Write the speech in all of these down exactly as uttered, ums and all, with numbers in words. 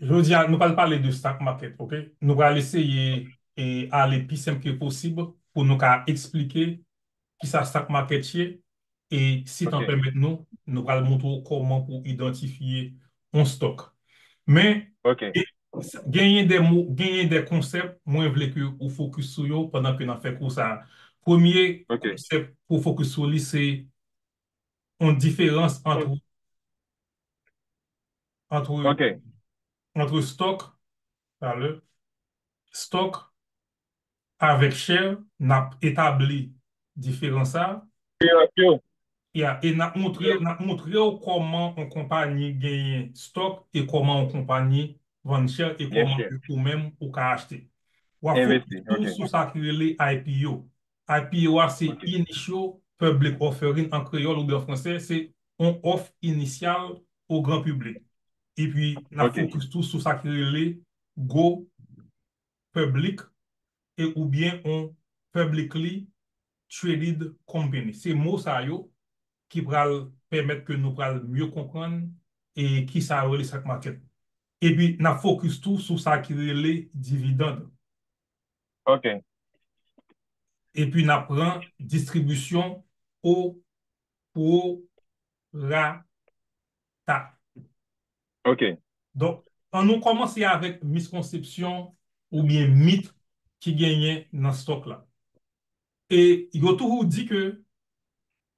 Jodi a, nou pral pale de stock market, ok? Nou pral eseye e ale pi senp ke posib pou nou ka eksplike kisa stock market ye, e si tan pèmèt nou, nou pral montre w kòman pou idantifye yon stock. Men, e, genyen de mo, genyen de konsèp, mwen vle ke ou fokis sou yo pandan ke n ap fè kou sa a. Premye konsèp pou fokis sou li, se yon diferans ant, ant, ant stock, talè, stock avèk share, n ap etabli diferans sa a. Ya, e n ap montre, n ap montre w kòman yon konpayi genyen stock e kòman yon konpayi vann share e kòman ke ou menm ou ka achte. W ap fokis tou sou sa ki rele I P O. I P O a se Initial Public Offering an kreyòl oubyen an fransè, se yon òf inisyal o gran piblik. Epi, n ap fokis tou sou sa ki rele go public e oubyen yon publicly traded company. Se mo sa yo ki pral pèmèt ke nou pral mye konprann e kisa yo rele stock market. Epi, n ap fokis tou sou sa ki rele dividend. Ok. Epi, n ap pran distribisyon o prorata. Ok. Donk, an nou kòmanse avèk miskonsepsyon oubyen mit ki genyen nan stock la. E yo toujou di ke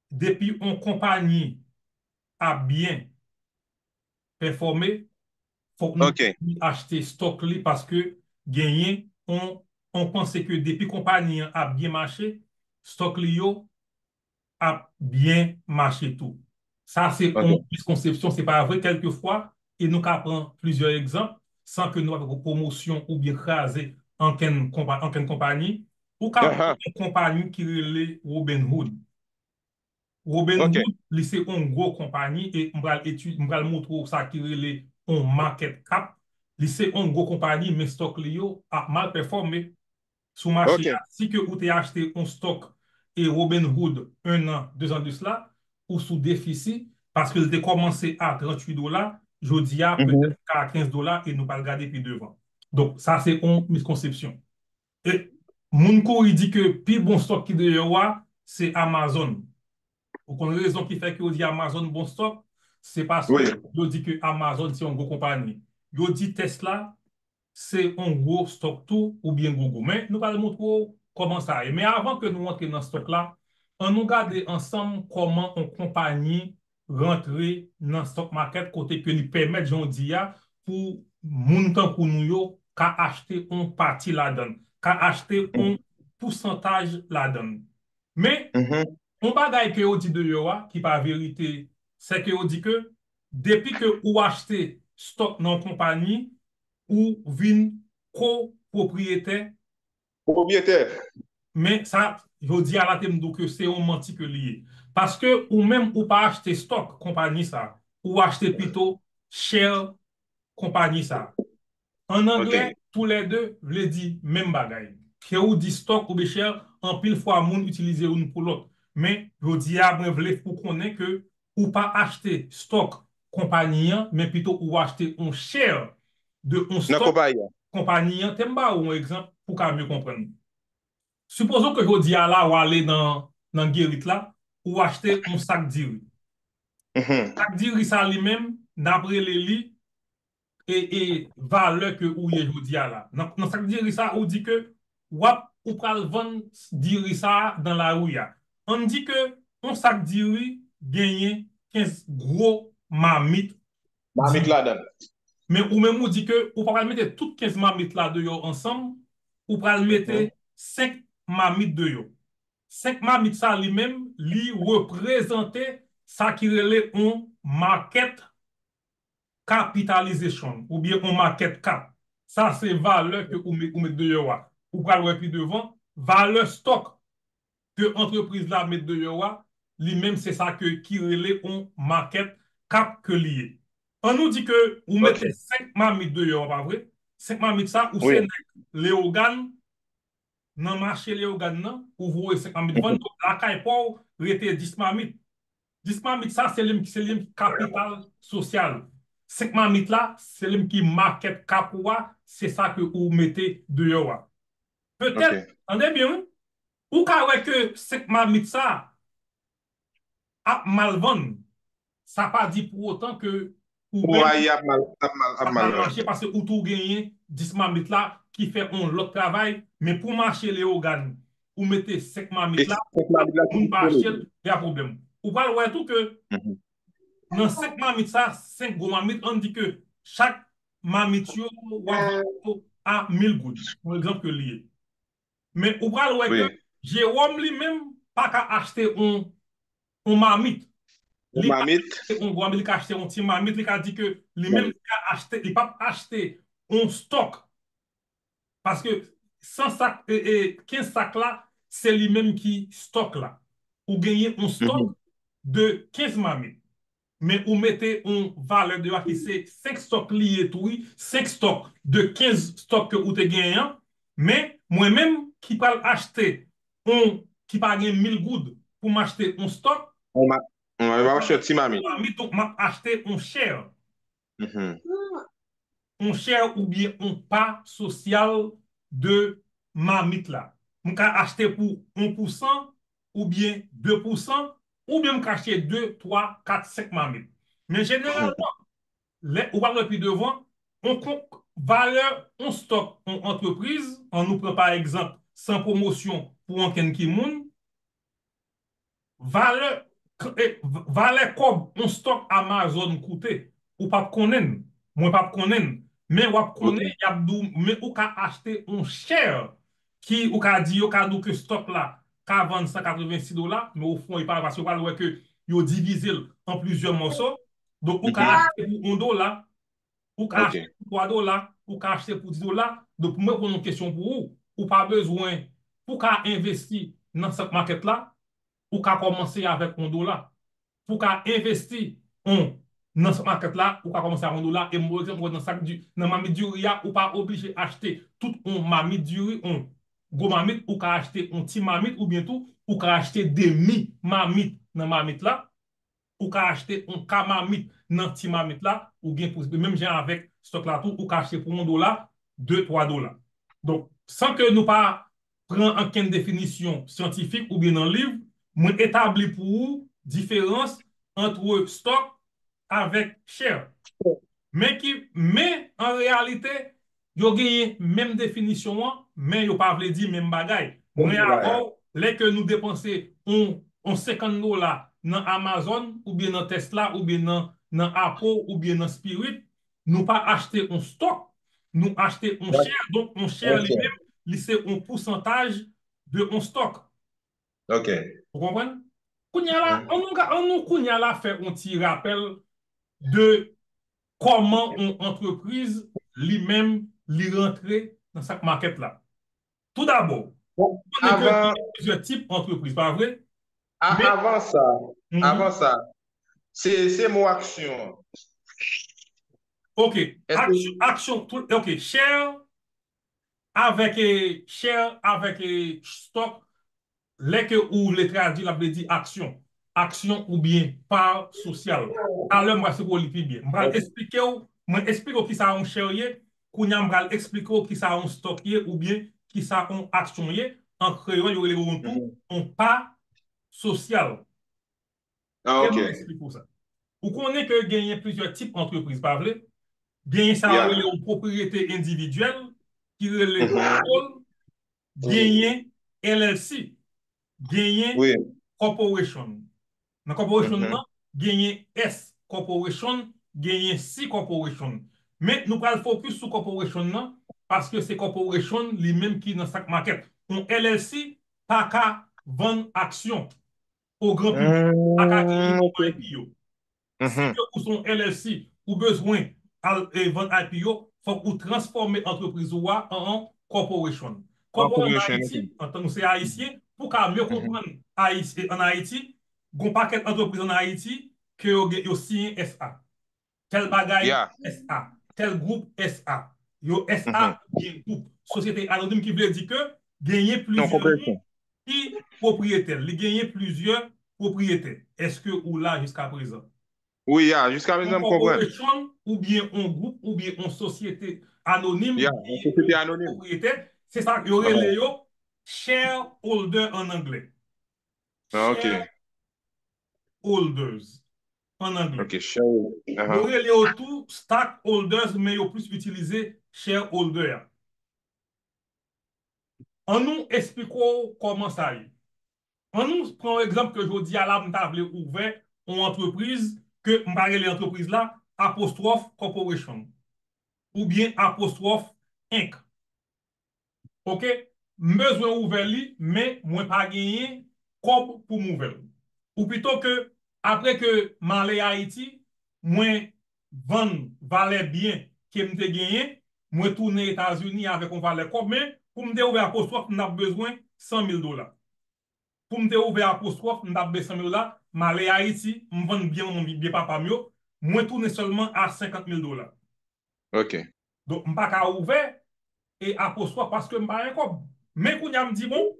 depi yon konpayi ap byen pèfòme, fòk nou achte stock li paske genyen yon, yon panse ke depi konpayi an ap byen mache, stock li yo ap byen mache tou. Sa se yon miskonsepsyon, se pa vre kèlkefwa, e nou ka pran plizyè egzanp, san ke nou pa fè pwomosyon oubyen kraze ankenn konpa-, ankenn konpayi. Ou ka pran yon konpayi ki rele Robinhood. Robinhood, li se yon gwo konpayi, e m pral etid-, m pral montre w sa ki rele yon market cap. Li se yon gwo konpayi, men stock li yo ap mal pèfòme sou mache a. Si ke ou te achte yon stock e Robinhood un an, de zan de sila, ou sou defisi, paske l te kòmanse a tranntuit dola, jodi a, petèt ka a kenz dola, e nou pral gade pi devan. Donk, sa se yon miskonsepsyon. E moun kouri di ke pi bon stock ki deyò a, se Amazon. Ou konn rezon ki fè ke yo di Amazon bon stock? Se paske yo di ke Amazon se yon gwo konpayi. Yo di Tesla se yon gwo stock tou oubyen Google. Men nou pral montre w kòman sa ye. Men avan ke nou antre nan stock la, an nou gade ansanm kòman yon konpayi rantre nan stock market kote ke li pèmèt, jan w di a, pou moun tankou nou yo ka achte yon pati ladan l, ka achte yon pousantaj ladan l. Men, yon bagay ke yo di deyò a, ki pa verite, se ke yo di ke depi ke ou achte stock nan yon konpayi, ou vin kopwopriyetè. Kopwopriyetè. Men sa, jodi a la te m di w ke se yon manti ke li ye. Paske ou menm ou pa achte stock konpayi sa, ou achte pito share konpayi sa. An anglè, toulède vle di menm bagay. Ke ou di stock oubyen share, anpil fwa moun itilize youn pou lòt. Men, jodi a, mwen vle pou konnen ke ou pa achte stock konpayi an, men pito ou achte yon share de yon stock konpayi an. Te m ba ou yon egzanp pou ka mye konprann. Sipozon ke jodi a la, ou ale nan, nan gerit la, ou achte yon sak diri. Sak diri sa li menm, n ap rele li e, e valè ke ou ye jodi a la. Nan, nan sak diri sa, ou di ke w ap, ou pral vann diri sa a nan lari a. Ann di ke yon sak diri genyen kenz gwo mamit. Mamit ladan l. Men ou menm ou di ke ou pa pral mete tout kenz mamit la deyò ansanm, ou pral mete senk mamit deyò. Senk mamit sa li menm, li reprezante sa ki rele yon market capitalization oubyen yon market cap. Sa se valè ke ou met, ou met deyò a. Ou pral wè pi devan, valè stock ke antrepriz la met deyò a, li menm se sa ke ki rele yon market cap ke li ye. An nou di ke ou mete senk mamit deyò a, pa vre? Senk mamit sa, ou se nèg Leyogàn, nan mache Leyogàn nan, ou voye senk mamit vann, donk lakay pa w rete dis mamit. Dis mamit sa, se li, se li ki kapital sosyal. senk mamit la, se li menm ki makèt kap ou a, se sa ke ou mete deyò a. Petèt, tande byen, wi, ou ka wè ke senk mamit sa ap mal vann, sa pa di pou otan ke ou menm ap mal, ap mal, ap mal mache, paske ou tou genyen dis mamit la ki fè yon lòt travay, men pou mache Leyogàn, ou mete senk mamit la, moun pa achte l, gen pwoblèm. Ou pral wè tou ke nan senk mamit sa, senk gwo mamit, ann di ke chak mamit yo, w ap vann yo a mil goud. Yon egzanp ke li ye. Men ou pral wè ke Jewòm li menm pa ka achte yon, yon mamit. Li pa ka achte yon gwo mamit, li ka achte yon ti mamit, li ka di ke li menm li ka achte, li p ap achte yon stòk. Paske san sak, e, e, kenz sak la, se li menm ki stòk la. Ou genyen yon stòk de kenz mamit. Men ou mete yon valè deyò ki se senk stòk li ye tou, wi, senk stòk de kenz stòk ke ou te genyen an. Men mwen menm ki pral achte yon ki pa gen mil goud pou m achte yon stòk, yon ma-, yon ma-, m ap achte yon ti mamit. Mamit, donk m ap achte yon share. Yon share oubyen yon pa sosyal de mamit la. M ka achte pou yon pousan oubyen de pousan, oubyen m ka achte de, twa, kat, senk mamit. Men jeneralman, lè ou pral wè pi devan, yon kon-, valè yon stòk yon antrepriz, ann nou pran pa egzanp, san pwomosyon pou ankenn ki moun, valè, k-, e, v-, valè kòb yon stòk Amazon koute, ou p ap konnen l, mwen p ap konnen l, men w ap konnen, y ap di w, men ou ka achte yon share ki, ou ka di, yo ka di w ke stòk la ka vann san katrevensis dola, men ofon, e pa, paske w pral wè ke yo divize l an plizyè mòso. Donk, ou ka achte pou yon dola, ou ka achte pou twa dola, ou ka achte pou dis dola. Donk, pou mwen reponn yon kesyon pou ou, ou pa bezwen, pou w ka envesti nan stock market la, ou ka kòmanse avèk yon dola. Pou w ka envesti yon, nan stock market la, ou ka kòmanse avèk yon dola. E m ba w egzanp, nan sak di, nan mamit diri a, ou pa oblije achte tout yon mamit diri, yon gwo mamit, ou ka achte yon ti mamit, oubyen tou, ou ka achte demi mamit nan mamit la. Ou ka achte yon ka mamit nan ti mamit la, ou gen pou, menm jan avèk stock la tou, ou ka achte pou yon dola, de, twa dola. Donk, san ke nou pa pran ankenn definisyon syantifik oubyen nan liv, mwen etabli pou ou diferans ant stock avèk share. Men ki, men an reyalite, yo genyen menm definisyon an, men yo pa vle di menm bagay. Mwen avè w, lè ke nou depanse yon, yon senkant dola nan Amazon, oubyen nan Tesla, oubyen nan, nan Apple, oubyen nan Spirit, nou pa achte yon stock, nou achte yon share. Donk, yon share li menm, li se yon pousantaj de yon stock. Ok. Ou konprann? Kounye a la, ann nou, ann nou kounye a la fè yon ti rapèl de kòman yon antrepriz li menm li rantre nan stock market la. Toudabò, ou konnen ke gen plizyè tip antrepriz, pa vre? A, men avan sa, avan sa, se, se mo aksyon an. Ok, aksyon, aksyon, tout, ok, share avèk, eh, share avèk, eh, stock, lè ke ou vle tradui, l ap vle di aksyon. Aksyon oubyen pa sosyal. Talè m pral esplike w li pi byen. M pral esplike w, mwen esplike w kisa yon share ye, kounye a m pral esplike w kisa yon stock ye oubyen kisa yon aksyon ye. An kreyòl, yo rele yon tou, yon pa sosyal. Ah, ok. Kè m esplike w sa. Ou konnen ke genyen plizyè tip antrepriz, pa vre? Genyen sa yo rele yon pwopriyete endividyèl, ki rele control, genyen L L C, genyen corporation. Nan corporation nan, genyen S corporation, genyen C corporation. Men nou pral focus sou corporation nan, paske se corporation li menm ki nan stock market. Yon L L C pa ka vann aksyon o gran piblik, pa ka genyen yon I P O. Si ke ou se yon L L C, ou bezwen al, eh, vann I P O, fòk ou transfòme antrepriz ou a an, an corporation. Corporation, ann Ayiti, antan nou se Ayisyen, pou ka mye konprann Ayis-, eh, ann Ayiti, gon pakèt antrepriz ann Ayiti ke yo gen, yo siyen S A. Tèl bagay S A, tèl gwoup S A. Yo S A oubyen gwoup, sosyete anonim, ki vle di ke genyen plizyè moun ki pwopriyetè. Li genyen plizyè pwopriyetè. Èske ou la jiskaprezan? Wi, ya, jiska prezan m konprann. Corporation oubyen yon gwoup oubyen yon sosyete anonim Ya, ki yon sosyete anonim. Pwopriyetè, se sa yo rele yo shareholder an anglè. Ah, ok. Shareholders an anglè. Ok, shareholder. Yo rele yo tou stockholders, men yo plis itilize shareholder a. An nou esplike w kòman sa ye. An nou pran yon egzanp ke jodi a la m ta vle ouvè yon antrepriz ke m pa rele antrepriz la Apostrophe Corporation oubyen Apostrophe Inc. Ok, m bezwen ouvè li, men mwen pa genyen kòb pou m ouvè l. Ou pito ke apre ke m ale Ayiti, mwen vann valè byen ke m te genyen, mwen tounen Etazini avèk yon valè kòb, men pou m te ouvè Apostrophe, m t ap bezwen san mil dola. Pou m te ouvè Apostrophe, m t ap bezwen san mil dola, m ale Ayiti, m vann byen manman m, byen papa m yo, mwen tounen sèlman a senkant mil dola. Ok. Donk, m pa ka ouvè e Apostrophe paske m pa gen kòb. Men kounye a m di, bon,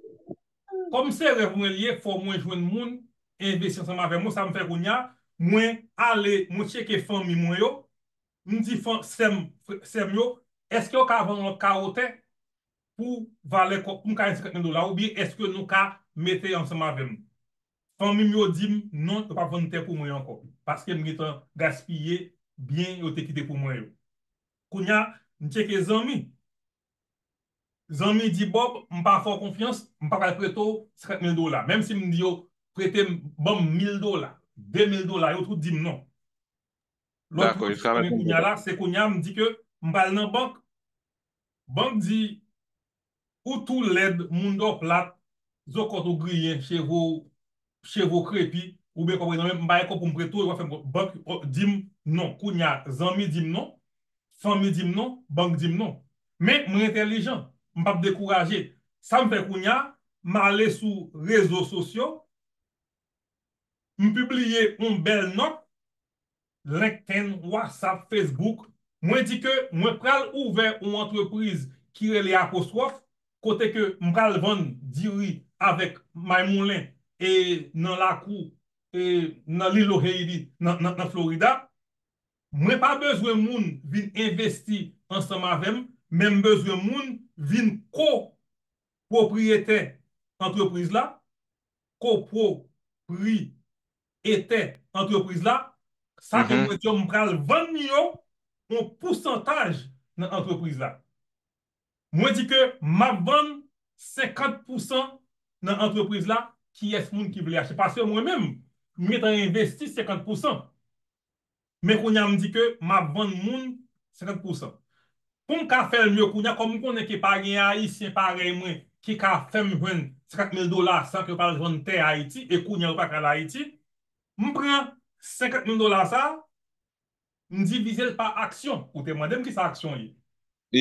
kòm se rèv mwen li ye, fò mwen jwenn moun envesti ansanm avè mwen, sa m fè kounye a, mwen ale, mwen tcheke fanmi mwen yo, m di sè m, sè m yo, èske yo ka vann yon kawo tè pou valè kòb, pou m ka jwenn senkant mil dola, oubyen èske nou ka mete ansanm avè m? Fanmi m yo di m non, yo p ap vann tè pou mwen ankò, paske m gentan gaspiye byen yo te kite pou mwen yo. Kounye a, m tcheke zanmi. Zanmi di, Bob, m pa fè w konfyans, m pa pral prete w senkant mil dola. Menm si m di yo prete m, ban m mil dola, de mil dola, yo tout di m non. Lòt Dakò, moun jiska ki kounye a prezan. La, se kounye a m di ke m pral nan bank. Bank di, ou tou lèd, mounda w plat, zo kòt ou griyen, cheve w, cheve w krepi, oubyen kòb w nan men, m pa gen kòb pou m prete w, yo pa fè m kòb. Bank di m non. Kounye a, zanmi di m non, fanmi di m non, bank di m non. Men mwen entèlijan, m p ap dekouraje. Sa m fè kounye a, m ale sou rezo sosyo, m pibliye yon bèl nòt, LinkedIn, WhatsApp, Facebook, mwen di ke mwen pral ouvè yon antrepriz ki rele Apostrophe, kote ke m pral vann diri avèk may moulen e nan lakou e nan Lilo Haiti, nan, nan, nan Florida. Mwen pa bezwen moun vin envesti ansanm avè m, men m bezwen moun vin ko pwopriyetè antrepriz la, ko pwopriyetè antrepriz la, sa ke Mhm. mwen di yo, m pral vann yo yon pousantaj nan antrepriz la. Mwen di ke m ap vann senkant pousan nan antrepriz la, kiyès moun ki vle achte? Paske mwen menm, m gentan envesti senkant pousan. Men kounye a m di ke m ap vann moun senkant pousan. Pou m ka fè l mye kounye a, kòm m konnen ke pa gen Ayisyen parèy mwen ki ka fè m jwenn senkant mil dola san ke yo pa al jwenn tè Ayiti, e kounye a yo pa ka al Ayiti, m pran senkant mil dola sa, m divize l pa aksyon. Ou te mande m kisa aksyon ye.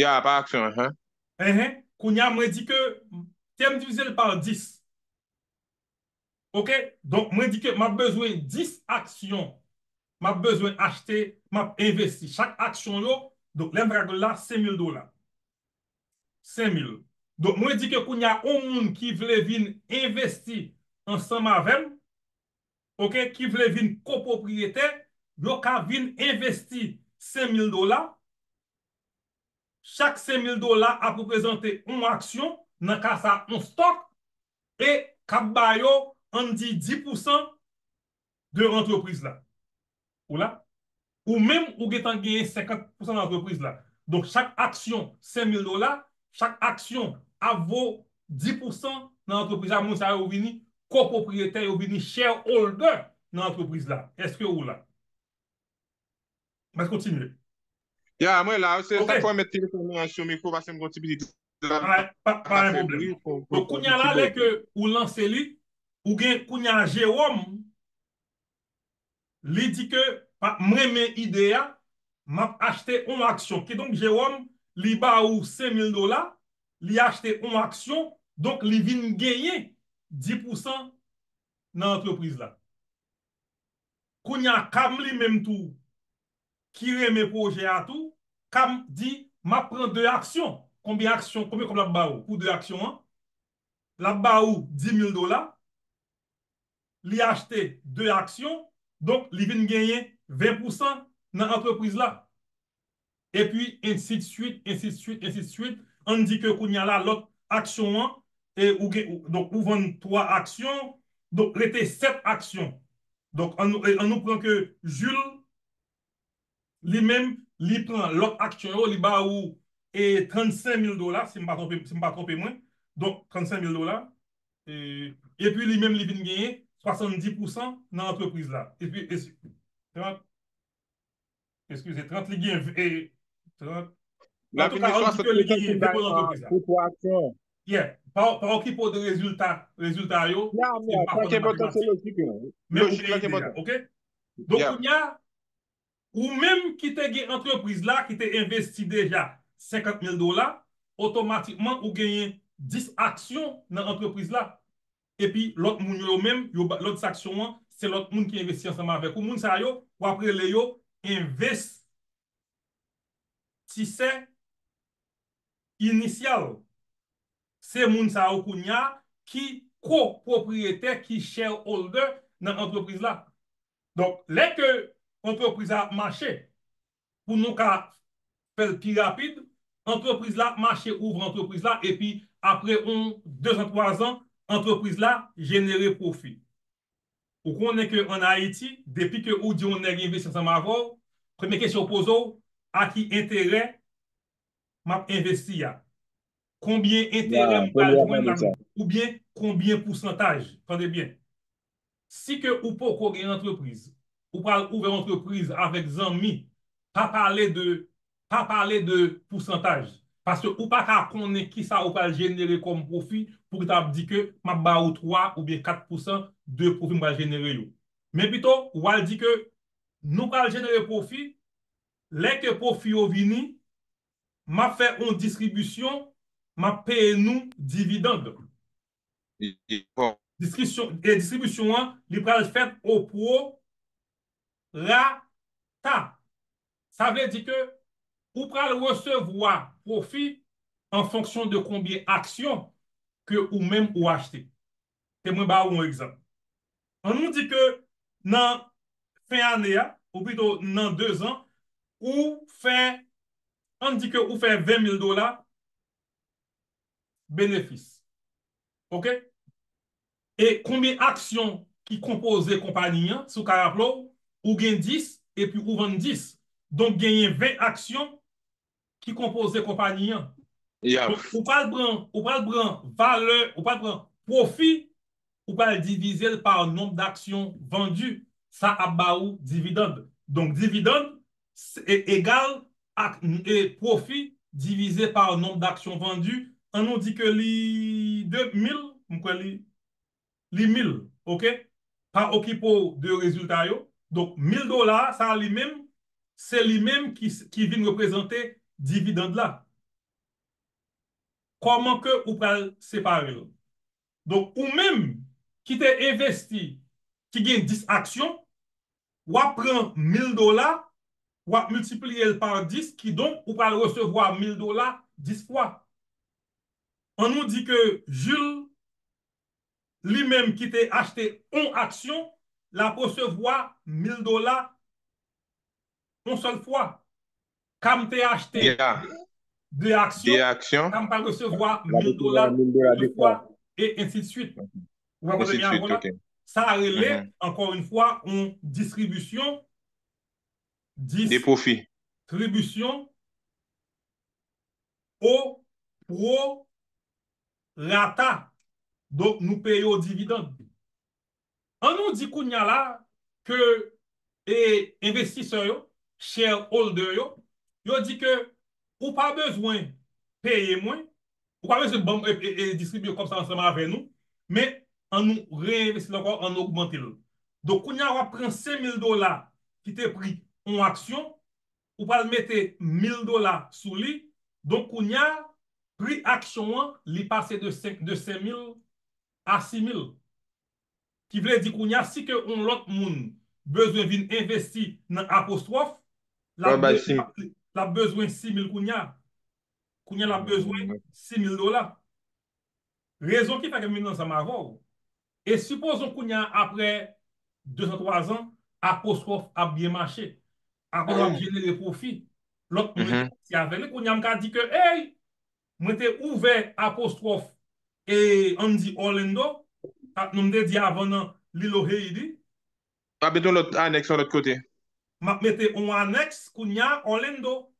Ya, pa aksyon, hein. Enhen. Kounye a, mwen di ke, te m divize l pa dis. Ok? Donk, mwen di ke m ap bezwen dis aksyon. M ap bezwen achte, m ap envesti. Chak aksyon yo, donk, lè m fè kalkil la, senk mil dola. Senk mil. Donk, mwen di ke kounye a, yon moun ki vle vin envesti ansanm avè m, ok, ki vle vin kopwopriyetè, yo ka vin envesti senk mil dola. Chak senk mil dola ap reprezante yon aksyon, nan ka sa, yon stòk, e k ap ba yo, ann di, dis pousan de antrepriz la. Ou la? Ou menm, ou gentan genyen senkant pousan nan antrepriz la. Donk, chak aksyon, senk mil dola, chak aksyon ap vo dis pousan nan antrepriz la, moun sa yo vini kopwopriyetè, yo vini shareholder nan antrepriz la. Èske ou la? Mwen kontinye. Ya, mwen la, se Ok. sa k fè mwen met telefòn mwen an sou mikwo, paske m gon ti pitit la. Pa, pa, pa gen pwoblèm. Donk, kounye a la, lè ke ou lanse li, ou gen kounye a Jewòm, li di ke pa, m renmen ide a, m ap achte yon aksyon. Kidonk, Jewòm, li ba ou senk mil dola, li achte yon aksyon, donk, li vin genyen dis pousan nan antrepriz la. Kounye a, Kam li menm tou, ki renmen pwojè a tou, Kam di, m ap pran de aksyon. Konbyen aksyon, konbyen kòb l ap ba ou pou de aksyon an? L ap ba ou dis mil dola, li achte de aksyon, donk, li vin genyen ven pousan nan antrepriz la. Epi, ensidswit, ensidswit, ensidswit. Ann di ke kounye a la, lòt aksyon an, e ou gen, ou, donk, ou vann twa aksyon, donk, rete sèt aksyon. Donk, ann, e, ann nou pran ke Jules, li menm, li pran lòt aksyon yo, li ba ou, e, trannsenk mil dola, si m pa twonpe, si m pa twonpe mwen. Donk, trannsenk mil dola. E, epi li menm, li vin genyen swasanndis pousan nan antrepriz la. Epi, e, trant, eskize, trant li gen, e, trant. Antouka, ann di ke li genyen ven pou lantrepriz la. Pou twa aksyon. Yeah. Pa, pa okipe w de rezilta, rezilta yo. Ya, men sa ki enpòtan, se lojik lan. Men ou gen ide a, oke? Donk, kounye a, ou menm ki te gen antrepriz la, ki te envesti deja senkant mil dola, otomatikman ou genyen dis aksyon nan antrepriz la. Epi lòt moun yo, yo menm, yo ba, lòt dis aksyon an, se lòt moun ki envesti ansanm avèk ou. Moun sa yo, w ap rele yo envestisè inisyal. Se moun sa yo kounye a ki kopwopriyetè, ki shareholder nan antrepriz la. Donk, lè ke antrepriz la ap mache, pou nou ka fè l pi rapid, antrepriz la ap mache, ouvri antrepriz la, epi apre yon dezan, twazan, antrepriz la jenere pwofi. Ou konnen ke ann Ayiti, depi ke ou di yon nèg envesti ansanm avè w, premye kesyon yo poze w, a ki enterè m ap envesti a? Konbyen enterè m pral jwenn ladan? Oubyen konbyen pousantaj? Tande byen. Si ke ou poko gen antrepriz, ou pral ouvè yon antrepriz avèk zanmi, pa pale de, pa pale de pousantaj. Paske ou pa ka konnen kisa ou pral jenere kòm pwofi pou w ta ap di ke m ap ba ou twa oubyen kat pousan de pwofi m pral jenere yo. Men pito, ou pral di ke nou pral jenere pwofi, lè ke pwofi yo vini, m ap fè yon distribisyon, m ap peye nou dividend. Diskisyon, e distribisyon an, li pral fèt o prorata. Sa vle di ke ou pral resevwa pwofi an fonksyon de konbyen aksyon ke ou menm ou achte. E mwen ba ou yon egzanp. Ann nou di ke nan fen ane a, ou pito nan dezan, ou fè, ann di ke ou fè ven mil dola benefis. Oke? E konbyen aksyon ki konpoze konpayi an, si w ka raple w, ou gen dis epi ou vann dis. Donk, genyen ven aksyon ki konpoze konpayi an. Donk, ou pral pran, ou pral pran valè, ou pral pran pwofi, ou pral divize l pa nonb daksyon vandi, sa ap ba ou dividend. Donk, dividend, se, e, egal ak, e, pwofi divize pa nonb daksyon vandi. Ann nou di ke li de mil, m kwè li, li mil, oke? Pa okipe w de rezilta yo. Donk, mil dola sa a li menm, se li menm ki, ki vin reprezante dividend la. Kòman ke ou pral separe l? Donk, ou menm ki te envesti, ki gen dis aksyon, w ap pran mil dola, w ap miltipliye l pa dis, kidonk, ou pral resevwa mil dola dis fwa. Ann nou di ke Jules, li menm ki te achte yon aksyon, l ap resevwa mil dola yon sèl fwa. Ka m te achte de aksyon, ka m pral resevwa mil dola de fwa, e ensidswit. Ou konprann sa m ap di la? Sa rele, ankò yon fwa, yon distribisyon, de pwofi, distribisyon o prorata. Donk, nou peye yo dividend. Ann nou di kounye a la ke, e, envestisè yo, shareholder yo, yo di ke ou pa bezwen peye mwen, ou pa bezwen ban m, e, e, e distribiye kòb sa ansanm avè nou, men ann nou reenvesti l ankò, ann ogmante l. Donk, kounye a w ap pran senk mil dola ki te pri yon aksyon, ou pral mete mil dola sou li. Donk, kounye a, pri aksyon an, li pase de senk, de senk mil a sis mil. Ki vle di kounye a, si ke yon lòt moun bezwen vin envesti nan Apostwòf, l ap, l ap bezwen sis mil kounye a. Kounye a, l ap bezwen sis mil dola. Rezon ki fè ke m vin ansanm avè w. E sipozon kounye a, apre de zan, twa zan, Apostwòf ap byen mache. Apostwòf ap jenere pwofi. Lòt moun rete pati avè li. Kounye a m ka di ke, hey, mwen te ouvè Apostwòf e ann di Orlando, ak nou m te di avan nan Lilo Haiti. W ap mete yon lòt anèks yon lòt kote. M ap mete yon anèks kounye a Orlando.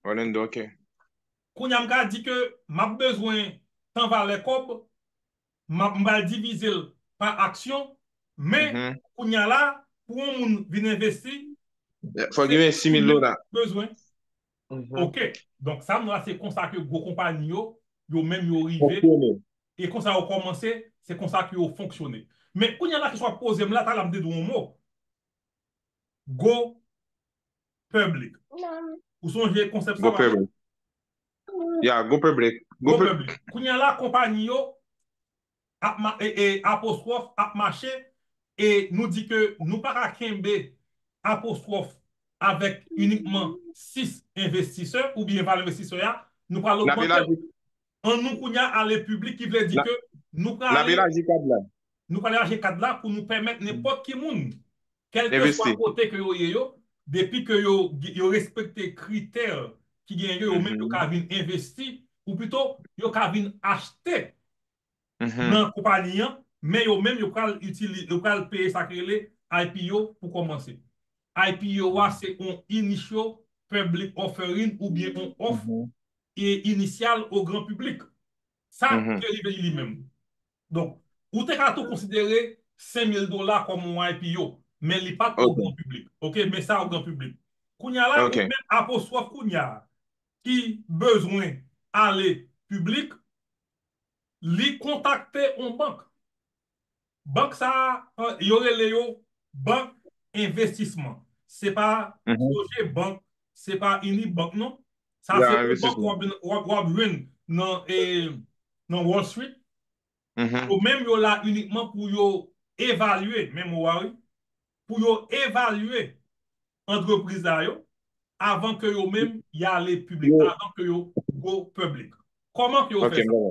Orlando, ok. Kounye a m ka di ke m ap bezwen tan valè kòb, m ap m pral divize l pa aksyon, men kounye a la, pou yon moun vin envesti, Fò gen sis mil dola. Bezwen. Ok. Donk, sa m la, se konsa ke gwo konpayi yo, yo menm yo rive. E konsa yo kòmanse, se konsa ke yo fonksyone. Men, kounye a la, kesyon w ap poze m la, talè m te di w yon mo. Go public. Ou sonje konsèp sa? Go public. Ya, go public. Go public. Kounye a la, konpayi yo, ap ma, e, e, apostwòf ap mache, e nou di ke nou pa ka kenbe apostwòf avèk inikman sis envestisè oubyen valè envestisè a, nou pral ogmante. An nou kounye a ale piblik, ki vle di ke nou pral elaji kad la. Nou pral elaji kad la pou nou pèmèt nenpòt ki moun, kèlkeswa kote ke yo ye yo, depi ke yo, yo respekte kritè ki gen yo, yo menm yo ka vin envesti, ou pito, yo ka vin achte nan konpayi an, men yo menm yo pral itilize, yo pral peye sa ki rele I P O pou kòmanse. I P O a se yon initial public offering oubyen yon òf e inisyal o gran piblik. Sa ki rive li menm. Donk, ou te ka tou konsidere senk mil dola kòm yon I P O, men li pa t o gran piblik. Ok, men sa o gran piblik. Kounye a la, ou menm apostwòf kounye a ki bezwen ale piblik, li kontakte yon bank. Bank sa a, yo rele yo bank envestisman. Se pa Sogebank, se pa Unibank non. Sa se yon bank w ap, w ap, w ap jwenn nan, e, nan Wall Street. Yo menm yo la inikman pou yo evalye, men mo a wi, pou yo evalye antrepriz la yo avan ke yo menm y ale piblik, avan ke yo go public. Kòman ke yo fè sa?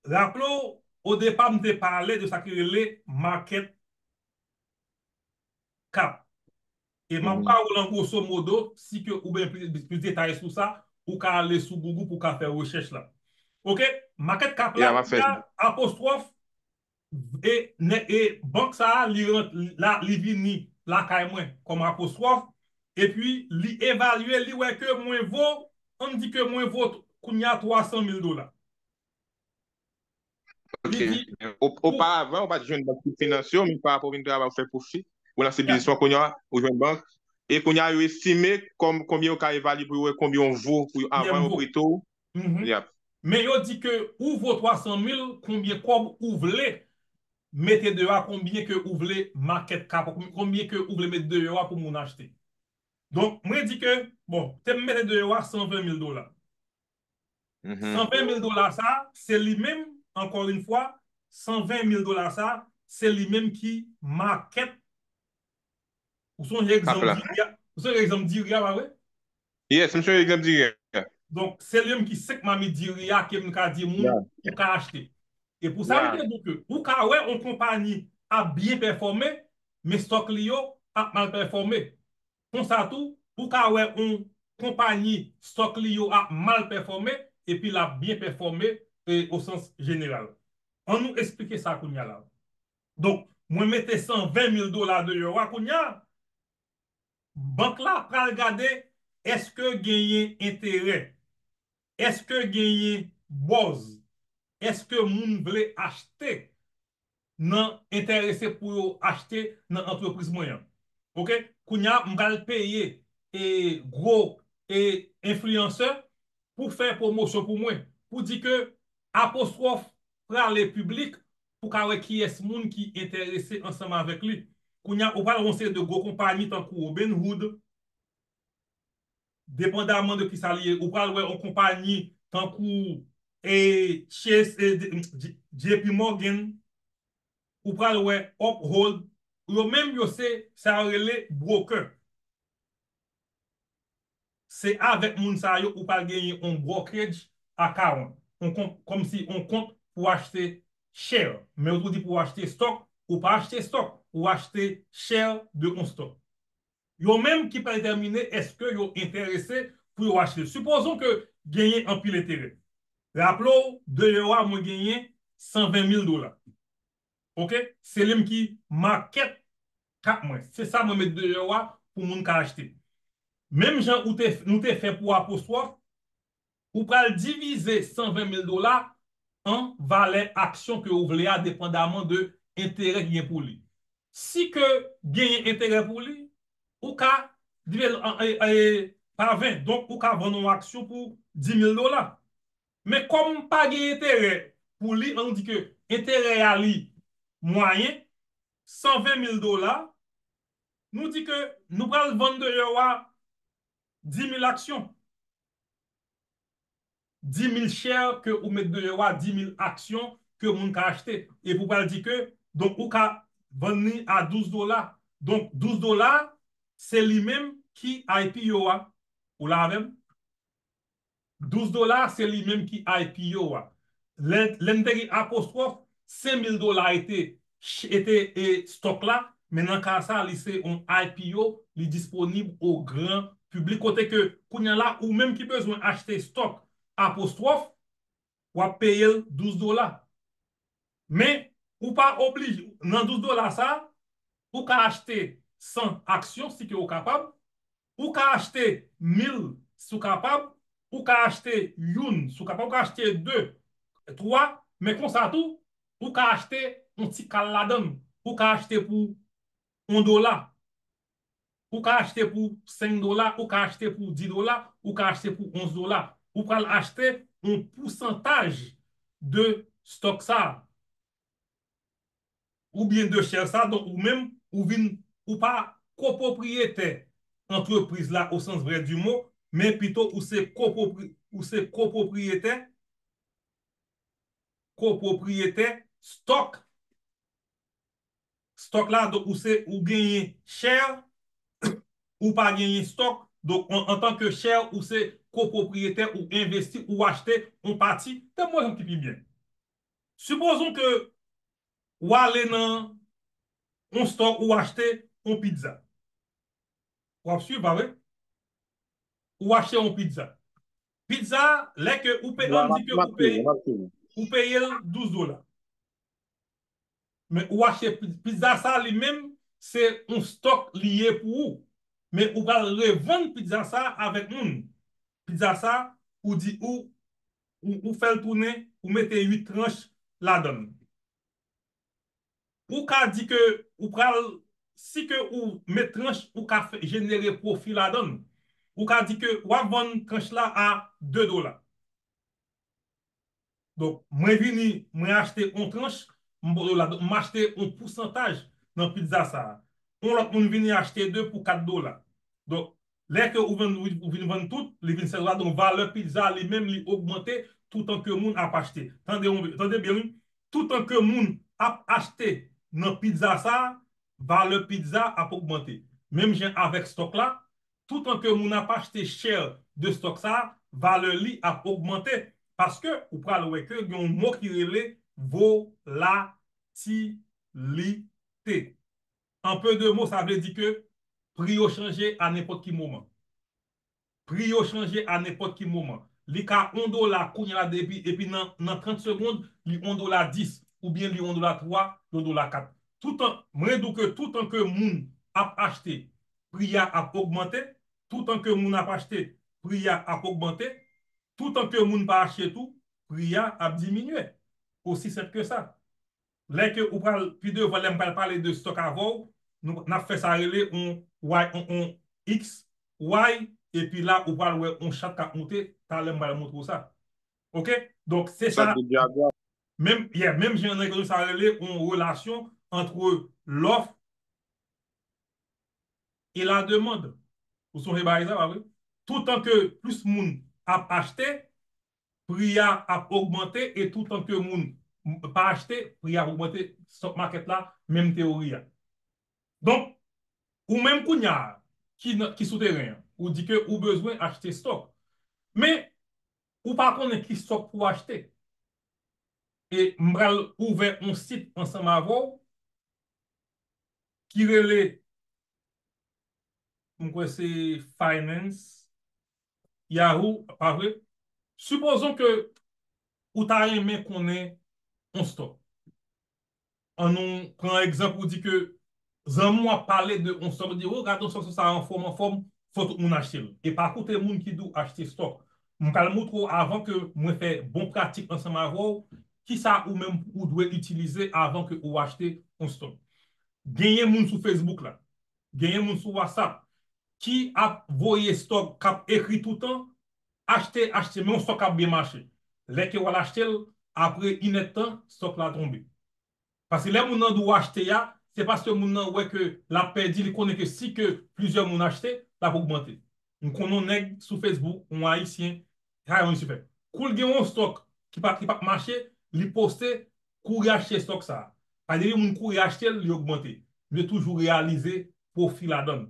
Raple w, o depa m te pale de sa ki rele market cap. E m ap ba ou l an grosso modo, si ke ou bezwen plis, plis detay sou sa, ou ka ale sou Google pou w ka fè rechèch la. Ok, market cap la, apostwòf, e, e bank sa a, li rant, la, li vini lakay mwen kòm apostwòf, epi li evalye, li wè ke mwen vo, ann di ke mwen vo kounye a twa san mil dola. Ok. Oparavan, ou pa t jwenn bank pou finans yo, men pa rapò vin travay ou fè pwofi, ou lanse biznis ou kounye a, ou jwenn bank, e kounye a yo estime kòm konbyen yo ka evalye pou yo wè konbyen w vo pou yo avan yo prete w. Men yo di ke ou vo twa san mil, konbyen kòb ou vle mete deyò a, konbyen ke ou vle market cap, konbyen ke ou vle mete deyò a pou moun achte. Donk, mwen di ke, bon, te m mete deyò a san ven mil dola. San ven mil dola sa, se li menm, encore une fois, san ven mil dola sa, se li menm ki market. Ou sonje egzanp diri a, ou sonje egzanp diri a, pa vre? Yes, m sonje egzanp diri a. Donk, se li menm ki senk mamit diri a ke m ka di moun ou ka achte. E pou sa, m te di ke ou ka wè yon konpayi ap byen pèfòme, men stòk li yo ap mal pèfòme. Konsa tou, ou ka wè yon konpayi stòk li yo ap mal pèfòme, epi l ap byen pèfòme, e, o sans jeneral. Ann nou eksplike sa kounye a la. Donk, mwen mete san ven mil dola deyò a kounye a, bank la pral gade èske genyen enterè, èske genyen buzz, èske moun vle achte, nan enterese pou yo achte nan antrepriz mwen an. Ok? Kounye a, m pral peye, e, gwo, e, enfliyansè pou fè pwomosyon pou mwen, pou di ke apostwòf prale piblik pou ka wè kiyès moun ki enterese ansanm avèk li. Kounye a, ou pral wè yon seri de gwo konpayi tankou Robinhood, depandaman de kisa li ye, ou pral wè yon konpayi tankou, e, Chase, e, J P Morgan, ou pral wè Uphold, yo menm yo se sa yo rele broker. Se avèk moun sa yo ou pral genyen yon brokerage account, yon kont, kòmsi yon kont pou achte share. Men yo tou di pou achte stock, ou pa achte stock. ou achte share de yon stock. Yo menm ki pral detèmine èske yo enterese pou yo achte. Sipozon ke genyen anpil enterè. Raple w, deyò a mwen genyen san ven mil dola. Oke? Se li menm ki market cap mwen. Se sa mwen met deyò a pou moun ka achte. Menm jan ou te, nou te fè pou Apostwòf, ou pral divize san ven mil dola an valè aksyon ke ou vle a, depandaman de enterè ki gen pou li. Si ke genyen enterè pou li, ou ka divize l an, e, e, pa ven. Donk, ou ka vann yon aksyon pou dis mil dola. Men kòm pa gen enterè pou li, ann di ke enterè a li mwayen, san ven mil dola, nou di ke nou pral vann deyò a dis mil aksyon. Dis mil share ke ou met deyò a, dis mil aksyon ke moun ka achte. Epi ou pral di ke, donk ou ka vann li a douz dola. Donk douz dola, se li menm ki I P O a. Ou la avè m? Douz dola, se li menm ki I P O a. Lè, lè n te gen Apostwòf, senk mil dola ete, ete, e, stock la, men nan ka sa, li se yon I P O, li disponib o gran piblik, kote ke kounye a la, ou menm ki bezwen achte stock Apostwòf, w ap peye l douz dola. Men, ou pa oblije, nan douz dola sa, ou ka achte san aksyon si ke ou kapab, ou ka achte mil si w kapab, ou ka achte youn si w kapab, ou ka achte de, twa, men konsa tou, ou ka achte yon ti kal ladan l, ou ka achte pou yon dola. Ou ka achte pou senk dola, ou ka achte pou dis dola, ou ka achte pou onz dola. Ou pral achte yon pousantaj de stock sa a, oubyen de share sa a. Donk, ou menm, ou vin, ou pa kopwopriyetè antrepriz la o sans vrè di mo, men pito ou se kopwopri-, ou se kopwopriyetè, kopwopriyetè stock stock la, donk ou se, ou genyen share, ou pa genyen stock, donk an, antanke share, ou se kopwopriyetè, ou envesti, ou achte yon pati, tande mwen yon ti pi byen. Sipozon ke w ale nan yon store, ou achte yon pizza. W ap swiv, pa vre? Ou achte yon pizza. Pizza, lè ke ou peye, ann di ke ou peye, ou peye l douz dola. Men ou achte pi-, pizza sa li menm, se yon stock li ye pou ou. Men ou pral revann pizza sa avèk moun. Pizza sa, ou di ou, ou, ou fè l tounen, ou mete uit tranch ladan l. Ou ka di ke ou pral, si ke ou met tranch, ou ka fè, jenere pwofi ladan l. Ou ka di ke w ap vann tranch la a de dola. Donk, mwen vini, mwen achte yon tranch, m ba w la, donk, m achte yon pousantaj nan pizza sa a. Yon lòt moun vini achte de pou kat dola. Donk, lè ke ou vann, ou vin vann tout, li vin sèz dola. Donk, valè pizza li menm, li ogmante toutan ke moun ap achte. Tande, tande byen, wi. Toutan ke moun ap achte nan pizza sa a, valè pizza ap ogmante. Menm jan avèk stock la, toutan ke moun ap achte share de stock sa a, valè li ap ogmante. Paske ou pral wè ke gen yon mo ki rele volatilite. An pe de mo, sa vle di ke pri yo chanje a nenpòt ki moman. Pri yo chanje a nenpòt ki moman. Li ka yon dola kounye a la depi, epi nan, nan trant segonn, li yon dola dis, oubyen li yon dola twa, yon dola kat. Toutan, mwen di w ke toutan ke moun ap achte, pri a ap ogmante. Toutan ke moun ap achte, pri a ap ogmante. Toutan ke moun pa achte tou, pri a ap diminye. Osi senp ke sa. Lè ke ou pral pi devan, lè m pral pale de stock avè w, nou, n ap fè sa rele on Y, on, on X Y, epi la, ou pral wè on chat k ap moute, talè m pral montre w sa. Oke? Donk, se sa. Menm, yeah, menm jan nan ekonomi, sa rele on relasyon ant lòf e la demann. Ou sonje bagay sa, pa vre? Toutan ke plis moun ap achte, pri a ap ogmante, e toutan ke moun pa achte, pri a ap ogmante. Stock market la, menm teyori a. Donk, ou menm kounye a, ki nan, ki sou teren an, ou di ke ou bezwen achte stock. Men, ou pa konnen ki stock pou w achte. E m pral ouvè yon sit ansanm avè w, ki rele, m kwè se Finance Yahoo, pa vre? Sipozon ke ou ta renmen konnen yon stock. An nou pran egzanp, ou di ke zanmi w ap pale de yon stock, ou di, "Oh, gade yon stock sa anfòm, anfòm, fò tout moun achte l." E pa koute moun ki di w achte stock. M pral moutre w avan ke mwen fè bon pratik ansanm avè w, kisa ou menm ou dwe itilize avan ke ou achte yon stock. Genyen moun sou Facebook la, genyen moun sou WhatsApp ki ap voye stock, k ap ekri toutan, "Achte, achte, men yon stock k ap byen mache." Lè ke w al achte l, apre inèdtan, stock la tonbe. Paske lè moun nan di w achte a, se paske moun nan wè ke l ap pèdi, li konnen ke si ke plizyè moun achte, l ap ogmante. M konnen yon nèg sou Facebook, yon Ayisyen, sa yon Ayisyen fè. Kou l gen yon stock ki pa, ki pa mache, li poste, "Kouri achte stock sa a." Paske depi moun kouri achte l, li ogmante. Li toujou reyalize pwofi ladan l.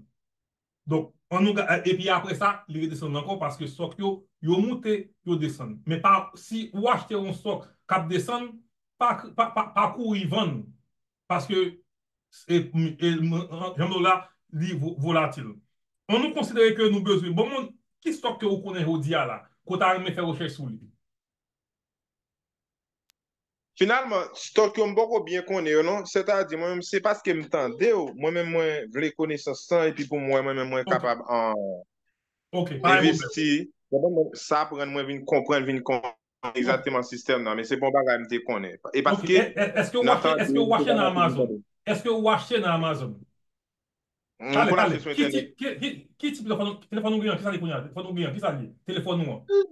Donk, an nou ga-, epi apre sa, li redesann ankò paske stock yo, yo moute, yo desann. Men pa, si ou achte yon stock k ap desann, pa, pa, pa, pa kouri vann. Paske, e, e, jan m di w la, li vo-, volatil. An nou konsidere ke nou bezwen. Bon, moun, ki stock ke ou konnen jodi a la, ke w ta renmen fè rechèch sou li? Finalman, stock yo m poko byen konnen yo non. Sètadi, mwen menm, se paske m tande w, mwen menm, mwen vle konesans lan, epi pou mwen, mwen menm, mwen kapab an, envesti. Konprann mwen, sa aprann mwen vin konprann, vin konprann egzakteman sistèm nan. Men se pa yon bagay m te konnen. E paske, èske ou achte nan Amazon? Èske ou achte nan Amazon? Pale, pale. Ki tip, ki, ki, ki tip telefòn, telefòn ou gen an? Kisa li kounye a? Telefòn ou gen an? Kisa li ye? Telefòn ou an?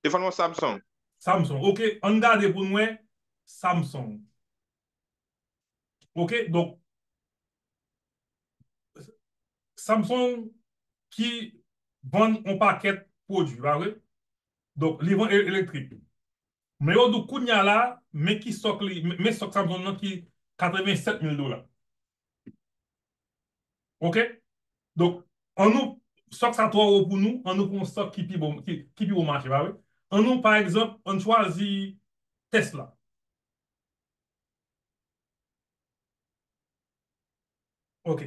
Telefòn mwen Samsung. Samsung. Ok, ann gade pou n wè Samsung. Ok, donk, Samsung ki vann yon pakèt pwodui, pa vre? Donk, li vann e-, elektrik. Men yo di w kounye a la, men ki stock li, men, men stock Samsung nan ki katrevennsèt mil dola. Ok? Donk, an nou, stock sa twò wo pou nou, an nou pran yon stock ki pi bon, ki, ki pi bon mache, pa vre? An nou, pa egzanp, an chwazi Tesla. Ok.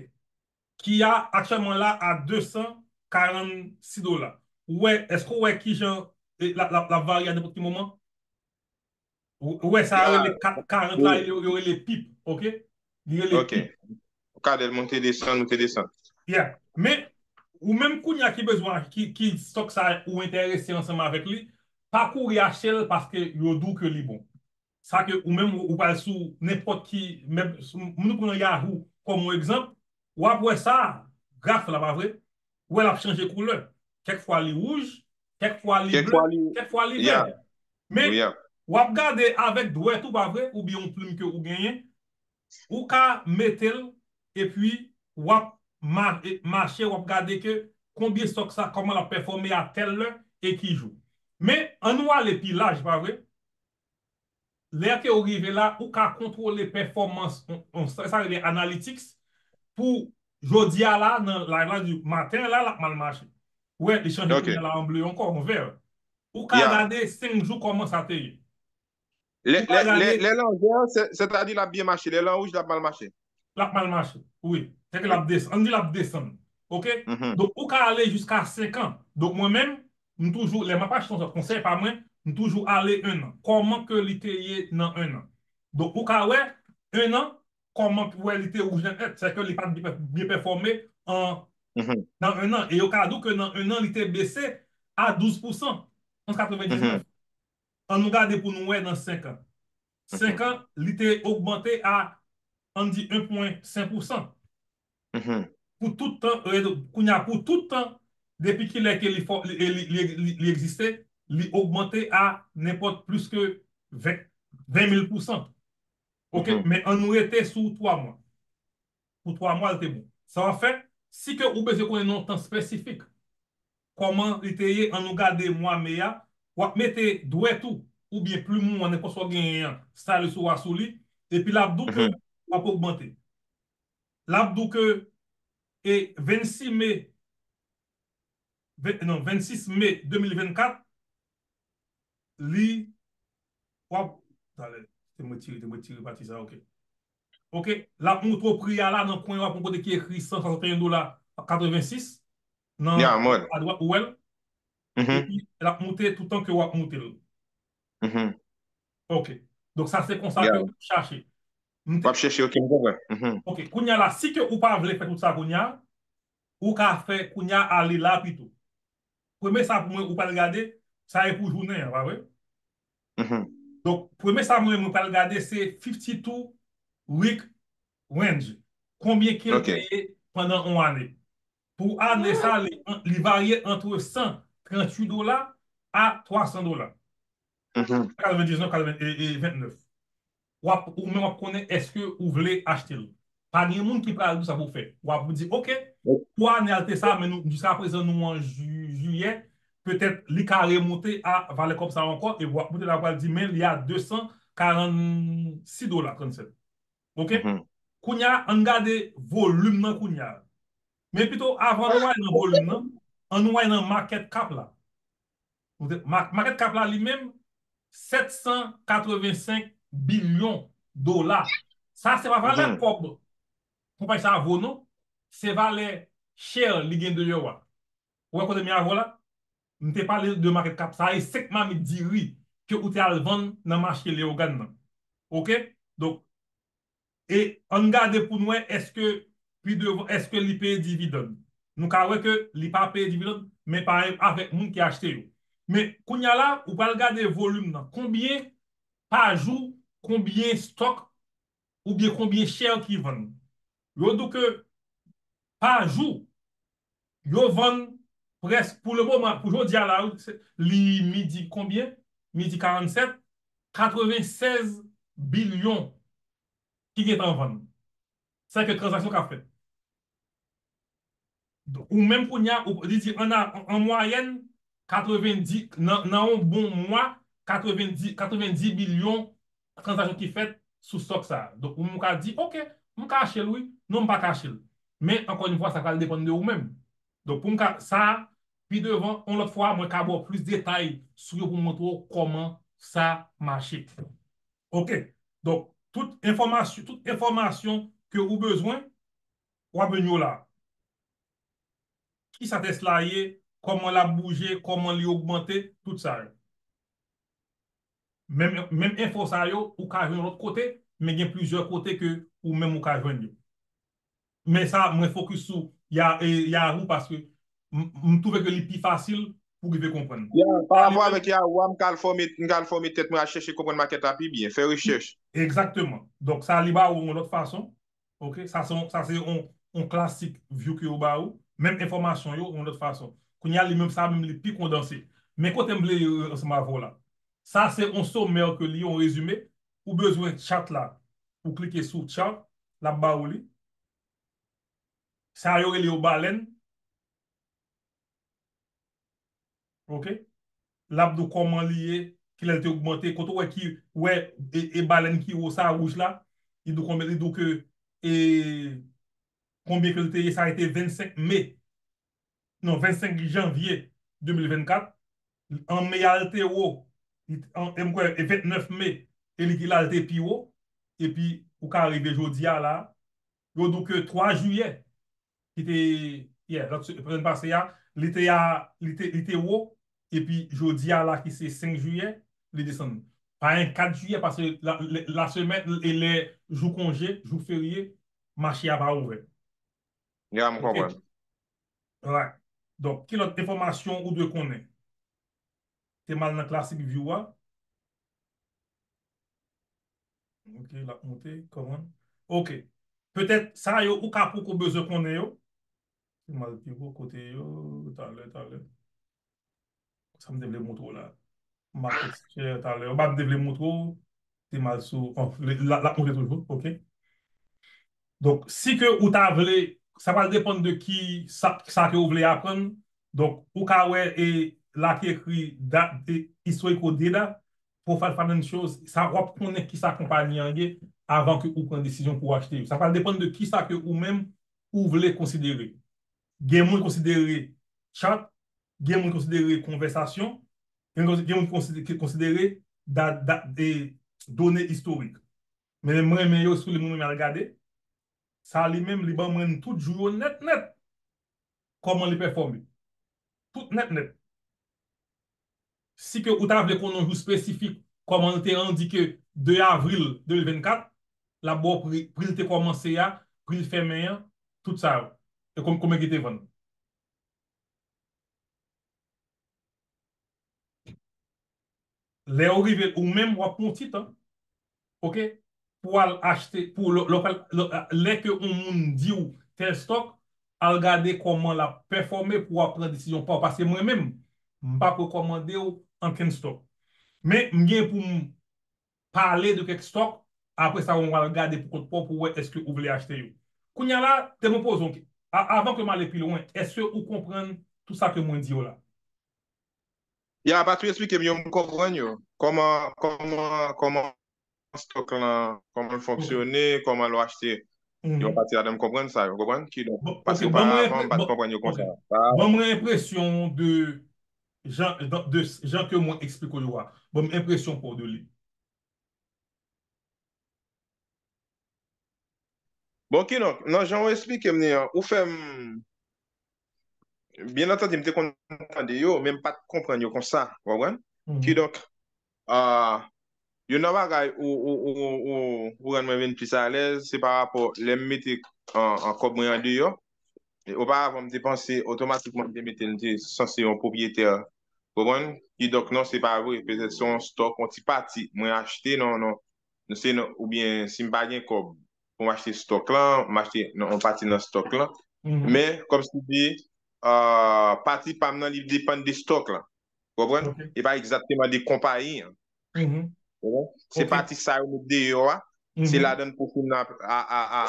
Ki a aktyèlman la a de san karannsis dola. Ou wè, èske ou wè kijan, e, l ap, l ap, l ap varye a nenpòt ki moman? Ou, ou wè sa yo rele ka-, karant la, yo, yo rele pip, ok? Li rele pip. Ou ka lè l monte desann, monte desann. Yeah. Men, ou menm kounye a ki bezwen, ki, ki stock sa ou enterese ansanm avèk li, pa kouri achte l paske yo di w ke li bon. Sa ke ou menm ou, ou pral sou nenpòt ki, menm sou, nou pran Yahoo kòm yon egzanp, w ap wè sa, graf la, pa vre? Ou wè l ap chanje koulè. Kèk fwa li wouj, kèk fwa li ble, kèk fwa li vè. Men, w ap gade avèk dwèt ou, pa vre? Oubyen yon plim ke ou genyen, ou ka mete l, epi w ap ma-, e, mache, w ap gade ke konbyen stock sa, kòman l ap pèfòme a tèl lè e ki jou. Men, an nou ale pi laj, pa vre? Lè ke ou rive la, ou ka kontwole pèfòmans, on, on, sa, sa rele analytics, pou jodi a la, nan live la, di maten la, l ap mal mache. Ou wè, li chanje koulè la an ble ankò, an vè. Ou ka gade senk jou kòman sa te ye. Lè, lè, lè, lè l an vè, sè, sètadi l ap byen mache. Lè l an wouj, l ap mal mache. L ap mal mache. Wi. Sèke l ap desann. Ann di l ap desann. Ok? Donk, ou ka ale jiska senk an. Donk, mwen menm, m toujou, lè m ap achte yon sòt konsèy pa mwen, m toujou ale en an. Kòman ke li te ye nan en an? Donk, ou ka wè, en an, kòman pou wè li te wouj nèt nèt, sèke li pa t byen, byen pèfòme an, nan en an. E yo ka di w ke nan en an, li te bese a douz pousan, ant katrevendiznèf. An nou gade pou nou wè nan senk an. Senk an, li te ogmante a, ann di, en pwen senk pousan. Pou tout tan, e, kounye a, pou tout tan, depi kilè ke li fò, li, li, li, li, li egziste, li ogmante a nenpòt plis ke ven, ven mil pousan. Ok, men an nou rete sou twa mwa. Pou twa mwa, l te bon. Sa w ap fè, si ke ou bezwen konnen nan yon tan espesifik, kòman li te ye, an nou gade mwa me a, w ap mete dwèt ou, oubyen plim ou an, nenpòt sa w genyen an, stylus ou a sou li, epi l ap di w ke w ap ogmante. L ap di w ke, e, vennsis me, ven-, non, vennsis me de mil vennkat, li, w ap, talè, te mwen tire, te mwen tire pati sa, ok. Ok, l ap montre w pri a la nan kwen w ap yon kote ki ekri san swasannteyen dola katrevensis nan Yeah, mwen. adwat ou wè l. Mhm. Epi l ap monte toutan ke w ap monte l. Mhm. Ok. Donk sa se konsa ke Yeah. w chache. M W te- ap chèche, ok, m konprann. Mhm. Ok, kounye a la, si ke ou pa vle fè tout sa kounye a, ou ka fè kounye a ale la pito. Premye sa pou mwen, ou pral gade, sa e pou jounen an, pa vre? Mhm. Donk, premye sa mwen, mwen pral gade, se fifty-two week range. Konbyen ke l Ok. te ye pandan yon ane? Pou ane sa, li, li varye antre san tranntuit dola a twa san dola. Mhm. Katrevendiznèf, katreven, e, e, vennèf. W ap, ou menm w ap konnen èske ou vle achte l. Pa gen moun ki pral di w sa pou w fè. W ap di, ok, pou ane a l te sa, men nou, jiska prezan nou an ju- jiyè, petèt li ka remonte a valè kòb sa ankò, e w ap monte la, w ap di, men li a de san karannsis dola trannsèt. Ok? Mhm. Kounye a, ann gade volim nan kounye a. Men pito, avan nou al nan volim nan, ann nou al nan market cap la. Ou te- ma- Market cap la li menm, sèt san katrevensenk bilyon dola. Sa se pa valè Mhm. kòb konpayi sa a vo non, se valè share li gen deyò a. Ou wè kote m ye avè w la? M te pale de market cap. Sa e senk mamit diri ke ou te al vann nan mache Leyogàn nan. Ok? Donk, e ann gade pou n wè èske pi devan, èske li peye dividann. Nou ka wè ke li pa peye dividann, men pa avèk moun ki achte yo. Men kounye a la, ou pral gade volim nan. Konbyen pa jou, konbyen stock oubyen konbyen share ki vann. Yo di w ke pa jou, yo vann prèske, pou le moman, pou jodi a la, se- li midi konbyen? Midi karannsèt, katrevensèz bilyon ki gentan vann. Sa ke tranzaksyon k ap fèt. Donk, ou menm kounye a, ou- li di an, an mwayèn, katrevendi, nan, nan yon bon mwa, katrevendi, katrevendi bilyon tranzaksyon ki fèt sou stock sa a. Donk, ou menm ou ka di, ok, m ka achte l wi, non, m pa ka achte l. Men, ankò yon fwa, sa pral depann de ou menm. Donk, pou m ka, sa, pi devan, yon lòt fwa, mwen ka ba w plis detay sou yo pou m montre w kòman sa mache. Ok. Donk, tout enfòmasyon, tout enfòmasyon ke ou bezwen, w ap jwenn yo la. Kisa Tesla ye, kòman l ap bouje, kòman li ogmante, tout sa yo. Menm, menm enfo sa yo, ou ka jwenn lòt kote, men gen plizyè kote ke ou menm ou ka jwenn yo. Men sa, mwen fokis sou Ya, e, Yahoo paske m, m twouve ke li pi fasil pou rive konprann. Ya, pa rapò avèk Yahoo a, m ka al fòme, m ka al fòme tèt mwen al chèche konprann makèt la pi byen, fè rechèch. Egzakteman. Donk, sa li ba ou yon lòt fason. Ok, sa se yon, sa se yon, yon klasik view ke yo ba ou. Menm enfòmasyon yo, yon lòt fason. Kounye a, li menm sa, menm li pi kondanse. Men kote m vle ye ansanm avè w la. Sa se yon somè ke li, yon rezime. Ou bezwen chart la. Ou klike sou chart, l ap ba ou li. Sa yo rele yo balèn. Ok? L ap di w kòman li ye, kilè l te ogmante, kote w wè ki, wè, e, e balèn ki wo sa, wouj la, li di w konbyen, li di w ke, e, konbyen ke l te ye, sa rete vennsenk me, non, vennsenk janvye de mil vennkat, an me a l te wo, li t-, an, e m kwè, e vennèf me, e li ki la l te pi wo, epi ou ka rive jodi a la, yo di w ke twa jiyè, ki te, yeah, lòt se- semèn pase a, li te a, li te, li te wo, epi jodi a la ki se senk jiyè, li desann. Pa en kat jiyè, paske la, la, la semèn, e lè jou konje, jou ferye, mache a pa ouvè. Ya, m Ok. Konprann. Right. Donk, ki lòt enfòmasyon ou dwe konnen? Te mal nan klasik view a. Ok, l ap monte, kòman? Ok. Petèt, sa yo, ou ka poko bezwen konnen yo. Te mal pi wo, kote yo, talè, talè. Sa m te vle montre w la. Market share, talè. Ou pa m te vle montre w, te mal sou, bon, l, l, l ap monte toujou, ok? Donk, si ke ou ta vle, sa pral depann de ki, sa, sa ke ou vle aprann. Donk, ou ka wè, e, la ki ekri dat, e, historical data, profile financials, sa w ap konnen kisa konpayi an ye avan ke ou pran desizyon pou w achte yo. Sa pral depann de kisa ke ou menm ou vle konsidere. Gen moun konsidere chart, gen moun konsidere konvèsasyon, gen, gen moun konsidere, konsidere da, da, e, done istorik. Men m renmen yo sou li, mwen menm al gade. Sa li menm, li ban mwen tout jou yo nèt nèt. Kòman li pèfòme. Tout nèt nèt. Si ke ou ta vle konn yon jou espesifik, kòman l te endike de avril de mil vennkat, l ap ba w pri, pri l te kòmanse a, pri l fèmen an, tout sa yo. E kon, konbyen ki te vann. Lè ou rive, ou menm, w ap pran yon ti tan, oke, pou al achte, pou lè, lè, lè, lè ke yon moun di w tèl stòk, al gade kòman l ap pèfòme pou w ap pran desizyon pa w. Paske mwen menm, m p ap rekòmande w ankenn stòk. Men, m gen pou m pale de kèk stòk, apre sa, w al gade pou kont pa w pou w wè èske ou vle achte yo. Kounye a la, te mwen poze w, a- avan ke m ale pi lwen, èske ou konprann tout sa ke mwen di w la? Ya, pa tou esplike m yo, m konprann yo. Kòman, kòman, kòman stòk lan, kòman l fonksyone, kòman lè w achte yon pati ladan, m konprann sa yo, konprann? Kidonk, paske oparavan, m pa t konprann yo konsa. Ban mwen enpresyon de jan, de jan ke mwen eksplike w yo a. Ban m enpresyon pa w de li. Bon, kidonk, nan jan w esplike m li an, ou fè m, byen antandi, m te konn tande yo, men m pa t konprann yo konsa, w konprann? Kidonk, ah, youn nan bagay ou, ou, ou, ou, ou rann mwen vin plis alèz, se pa rapò lè m mete an, an kòb mwen andeyò. E oparavan, m te panse otomatikman m te mete l, m te sanse yon pwopyetè, konprann? Kidonk, non, se pa vre. Petèt se yon stòk, yon ti pati mwen achte, non, non. Se non, oubyen si m pa gen kòb pou m achte stòk lan, m achte nan, yon pati nan stòk lan. Men, kòmsi di, ah, pati pa m nan, li depann de stòk lan. Konprann? E pa egzakteman de konpayi an. Konprann? Se pati sa yo met deyò a, se ladan pwofi m nan, a, a, a,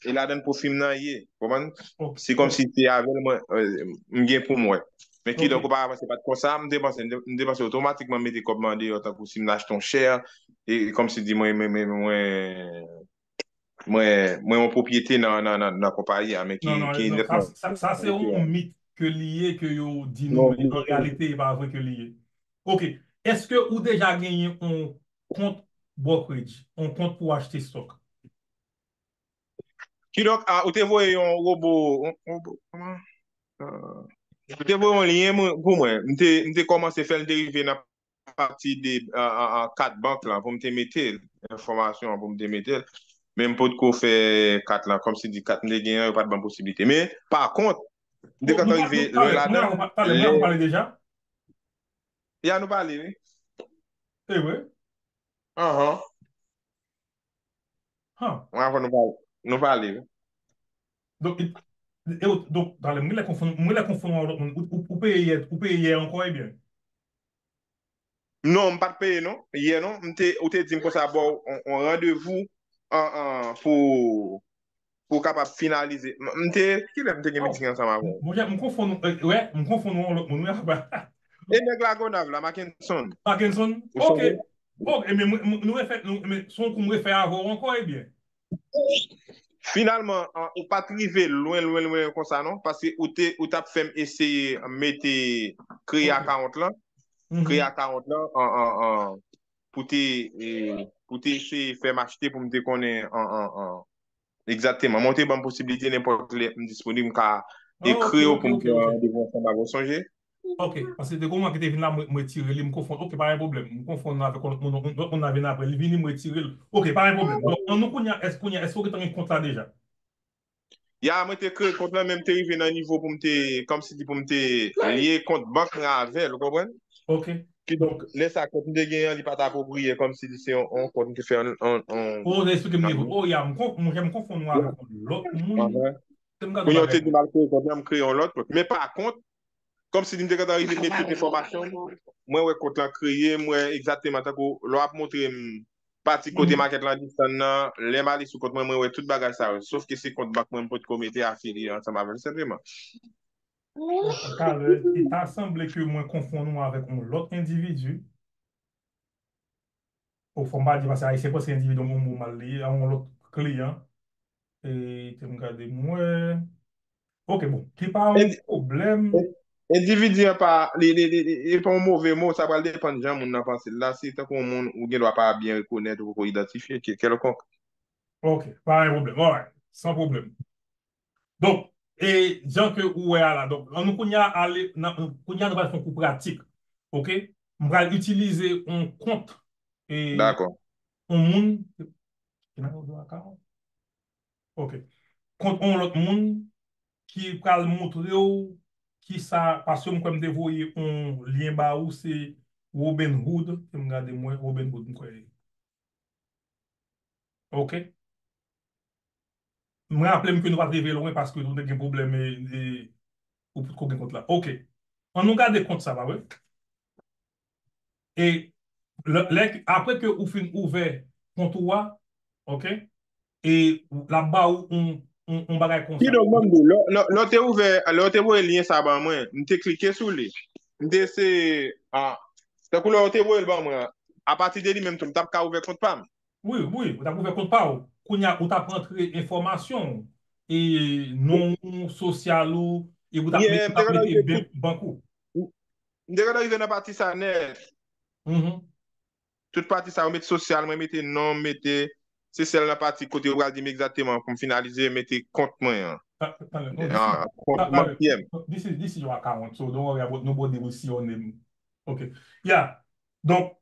e ladan pwofi m nan ye. Konprann? Se kòmsi se avè l mwen, eh, m gen pou m wè. Men kidonk, oparavan, se pa t konsa, m te panse, m te, m te panse otomatikman m mete kòb mwen andeyò, tankou si m achte yon share, e, e kòmsi di mwen, mwen, mwen, mwen, mwen yon pwopyete nan, nan, nan, nan konpayi a, men ki, ki nètman. Sa, sa, sa se yon mit ke li ye, ke yo di nou, men an reyalite, e pa vre ke li ye. Oke. Èske ou deja genyen yon kont brokerage, yon kont pou achte stòk? Kidonk, ah, ou te voye yon robo, yon, yon, kòman? Ah, ou te voye yon lyen mwen, pou mwen. M te, m te kòmanse fè l derive nan pati de, ah, ah, ah, kat bank lan pou m te mete l, enfòmasyon an pou m te mete l. Men m potko fè kat lan, kòmsi di kat m te genyen an, yo pa t ban m posiblite. Men, pa kont, m te gentan rive lwen ladan. Talè, mwen avè w pale deja? Ya, nou pale, wi. E vre? Anhan. Mwen avè w nou pale, nou pale, wi. Donk, e, e, donk, talè, mwen lè konfonn, mwen lè konfonn yon lòt moun. Ou, ou, ou peye yè, ou peye yè ankò, ebyen? Non, m pa t peye, non. Yè, non. M te, ou te di m konsa, ba w on, on randevou an, an, pou, pou w kapab finalize. M, m te, kilè m te gen miting ansanm avè w? Monchè, m konfonn, eh, wè, m konfonn yon lòt moun, wi, apa. E nèg Lagonav la, Mackenson. Mackenson? Ou sonje? Oke. Bon, e men, mwen, mwen, nou refè, nou, men, se yon kou m refè avè w ankò, ebyen. Finalman, an, ou pa t rive lwen, lwen, lwen konsa, non? Paske ou te, ou t ap fè m eseye mete, kreye akawont lan. Kreye akawont lan, an, an, an, pou te, e, pou te eseye fè m achte pou m te konnen, an, an, an, egzakteman. Men w te ban m posiblite nenpòt lè m disponib, m ka ekri w pou m pran randevou ansanm avè w, sonje? Ok, paske te gon moun ki te vin la, mwen, mwen retire li, m konfonn. Ok, pa gen pwoblèm. M konfonn avèk yon lòt moun, yon lòt moun la vin apre, li vini, m retire l. Ok, pa gen pwoblèm. Donk, an nou kounye a, èske kounye a, èske w gentan gen kont la deja? Ya, mwen te kreye kont lan, men m te rive nan nivo pou m te, kòmsi di pou m te lye kont bank lan avè l, ou konprann? Ok. Kidonk, lè sa, kont m te genyen an, li pa t apwopriye, kòmsi di se yon, yon kont m te fè an, an, an. Oh, ou te eksplike m nivo. Oh, ya, m kon-, m, m konfonn ou avèk yon lòt moun. Kounye a, ou te di m al kreye kont lan, m kreye yon lòt kont. Men pa kont, kòmsi di m te gentan rive met tout enfòmasyon m, mwen wè kont lan kreye, m wè egzakteman tankou lè w ap montre m pati kote makèt lan desann nan, lè m ale sou kont mwen, mwen wè tout bagay sa yo. Sof ke se kont bank mwen, m potko mete afilye ansanm avè l senpleman. Talè, e ta sanble ke mwen konfonn ou avèk yon lòt endividi. Bon, fò m pa di paske ayisyen panse endividi yon mo mal li ye, a yon lòt kliyan. E, te m gade m wè. Ok, bon, ki pa yon pwoblèm. Endividi an pa, li, li, li, li, li pa yon move mo, sa pral depann jan moun nan panse l la. Si tankou yon moun ou gen dwa pa byen rekonèt ou poko idantifye, ke, kèlkonk, Ok, pa gen pwoblèm. Alright, san pwoblèm. Donk, e jan ke ou wè a la. Donk, an nou kounye a ale, nan, kounye a nou pral fè yon kou pratik. Ok? M pral itilize yon kont e Dakò. yon moun. Ki nan yon account? Ok. Kont yon lòt moun ki pral montre w ki sa, paske m kwè m te voye yon lyen ba ou, se Robinhood, ke m gade mwen, Robinhood m kwè. Ok. Mwen raple m ke nou pa t rive lwen paske nou te gen pwoblèm e, e ou potko gen kont la. Ok. An nou gade kont sa, pa vre? E lè, lè, apre ke ou fin ouvè kont ou a, ok? E l ap ba ou yon, yon, yon bagay konsa. Kidonk, ban m di w, lè, lè, lè w te ouvè, lè w te voye lyen sa ban mwen, m te klike sou li. M te eseye, ah, tankou lè w te voye l ban mwen an, apati de li menm tou, m t ap ka ouvè kont pa m. Wi, wi, ou t ap ouvè kont pa w. Kounye a, ou t ap rantre enfòmasyon w, e non w, sosyal ou, e ou t ap Yeah, mete, m ou te t ap gentan mete rive ben- tout. Bank ou. M te gentan rive nan pati sa nèt. Mhm. Tout pati sa, yo met sosyal, mwen mete non, m mete, se sèl nan pati kote yo pral di m egzakteman pou m finalize, mete kont mwen an. Ah, ah, non, dis- Ah, kont ah, ah, bankyè m. This is, this is your account, so don't worry about nobody will see your name. Ok. Yeah. Donk,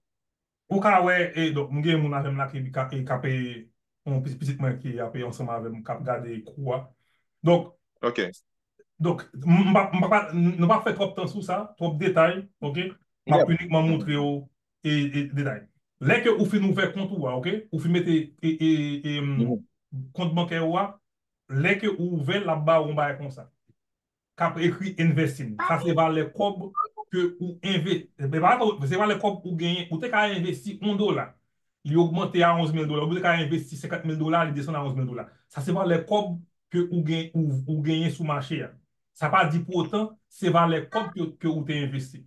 ou ka wè, e, donk, m gen moun avè m la ki ka, e, k ap, e, yon pitit, pitit mwen ki ap, e, ansanm avè m, k ap gade kou a. Donk, Ok. donk, m, m pa, m pa, nou pa fè twòp tan sou sa, twòp detay, ok? M ap Yeah. inikman montre w, e, e, detay. Lè ke ou fin ouvè kont ou a, ok? Ou fin mete, e, e, e, m, Mhm. kont bankè ou a, lè ke ou ouvè l, l ap ba ou yon bagay konsa. K ap ekri investing. Sa se valè kòb ke ou enve-, se pa, se valè kòb ou genyen, ou te ka envesti yon dola. Li ogmante a onz mil dola. Ou te ka envesti senkant mil dola, li desann a onz mil dola. Sa se valè kòb ke ou gen, ou, ou genyen sou mache a. Sa pa di pou otan, se valè kòb ke, ke ou te envesti.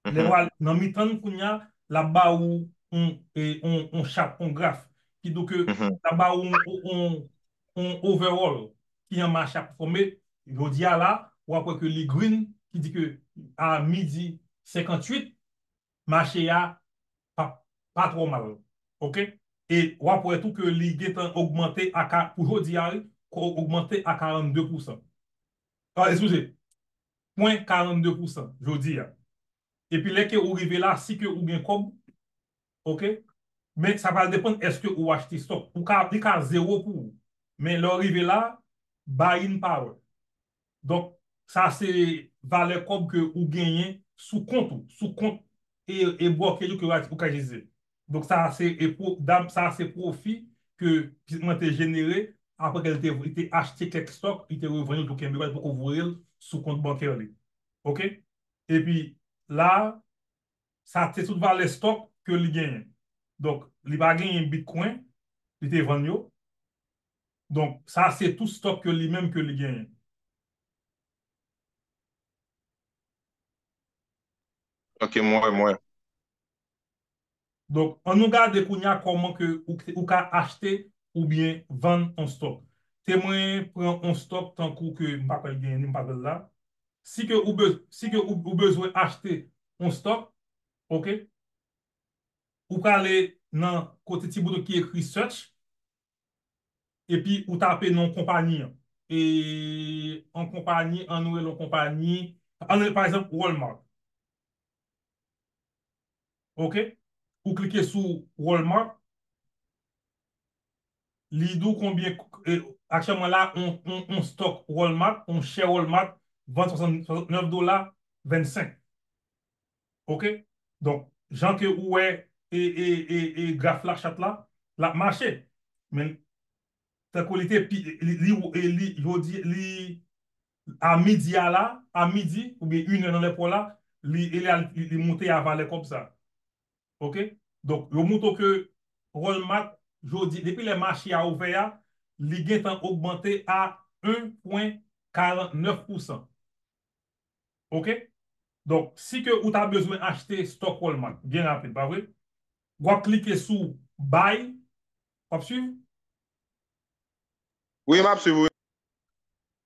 Lè Mhm. w al nan mitan l kounye a, l ap ba ou yon, e, yon, yon chat, yon graf, ki di ke Mhm. l ap ba ou yon, yon, yon overall ki jan mache ap fòme. Jodi a la, w ap wè ke li green, ki di ke a midi senkanntuit, mache a pa, pa twò mal. Ok? E w ap wè tou ke li gentan ogmante a ka, pou jodi a, wi, ko-, ogmante a karannde pousan. Ah, eskize, pwen karannde pousan, jodi a. Epi lè ke ou rive la, si ke ou gen kòb, ok? Men sa pral depann èske ou achte stock. Ou ka, li ka zewo pou ou. Men lè w rive la, buying power. Donk, sa se valè kòb ke ou genyen sou kont ou, sou kont e, e brokerage ou ke ou ka itilize. Donk, sa se, e pro-, dam, sa se pwofi ke pitit mwen te jenere apre ke li te, li te achte kèk stock, li te revann yo, li te kenbe yo, li poko voye l sou kont bankè li. Ok? Epi la, sa se tout valè stock ke li genyen. Donk, li pa genyen Bitcoin, li te vann yo. Donk, sa se tout stock ke li menm ke li genyen. Ok, mwen, mwen. Donk, an nou gade kounye a kòman ke ou, ou ka achte oubyen vann yon stock. Te mwen pran yon stock tankou ke m pa kwè l genyen, m pa wè l la. Si ke ou bez-, si ke ou, ou bezwen achte yon stock, ok, ou prale nan kote ti bouton ki ekri search, epi ou tape non konpayi an. E yon konpayi, an nou rele yon konpayi, an nou rele pa egzanp Walmart. Ok? Ou klike sou Walmart, li di w konbyen, e, aktyèlman la, on, on, on stock Walmart, on share Walmart, vann swasannèf dola vennsenk. Ok? Donk, jan ke ou wè e, e, e, e graf la, chat la, l ap mache. Men, tankou li te pi, li, li, e, li, jodi, li, a midi a la, a midi, oubyen inè nan lè pa w la, li, e li, li, li moute a valè kòb sa. Ok? Donk, yo montre w ke Walmart, jodi, depi lè mache a ouvè a, li gentan ogmante a en pwen karannèf pousan. Ok? Donk, si ke ou ta bezwen achte stock Walmart, byen rapid, pa vre? W ap klike sou buy, w ap swiv? Wi, m ap swiv, wi.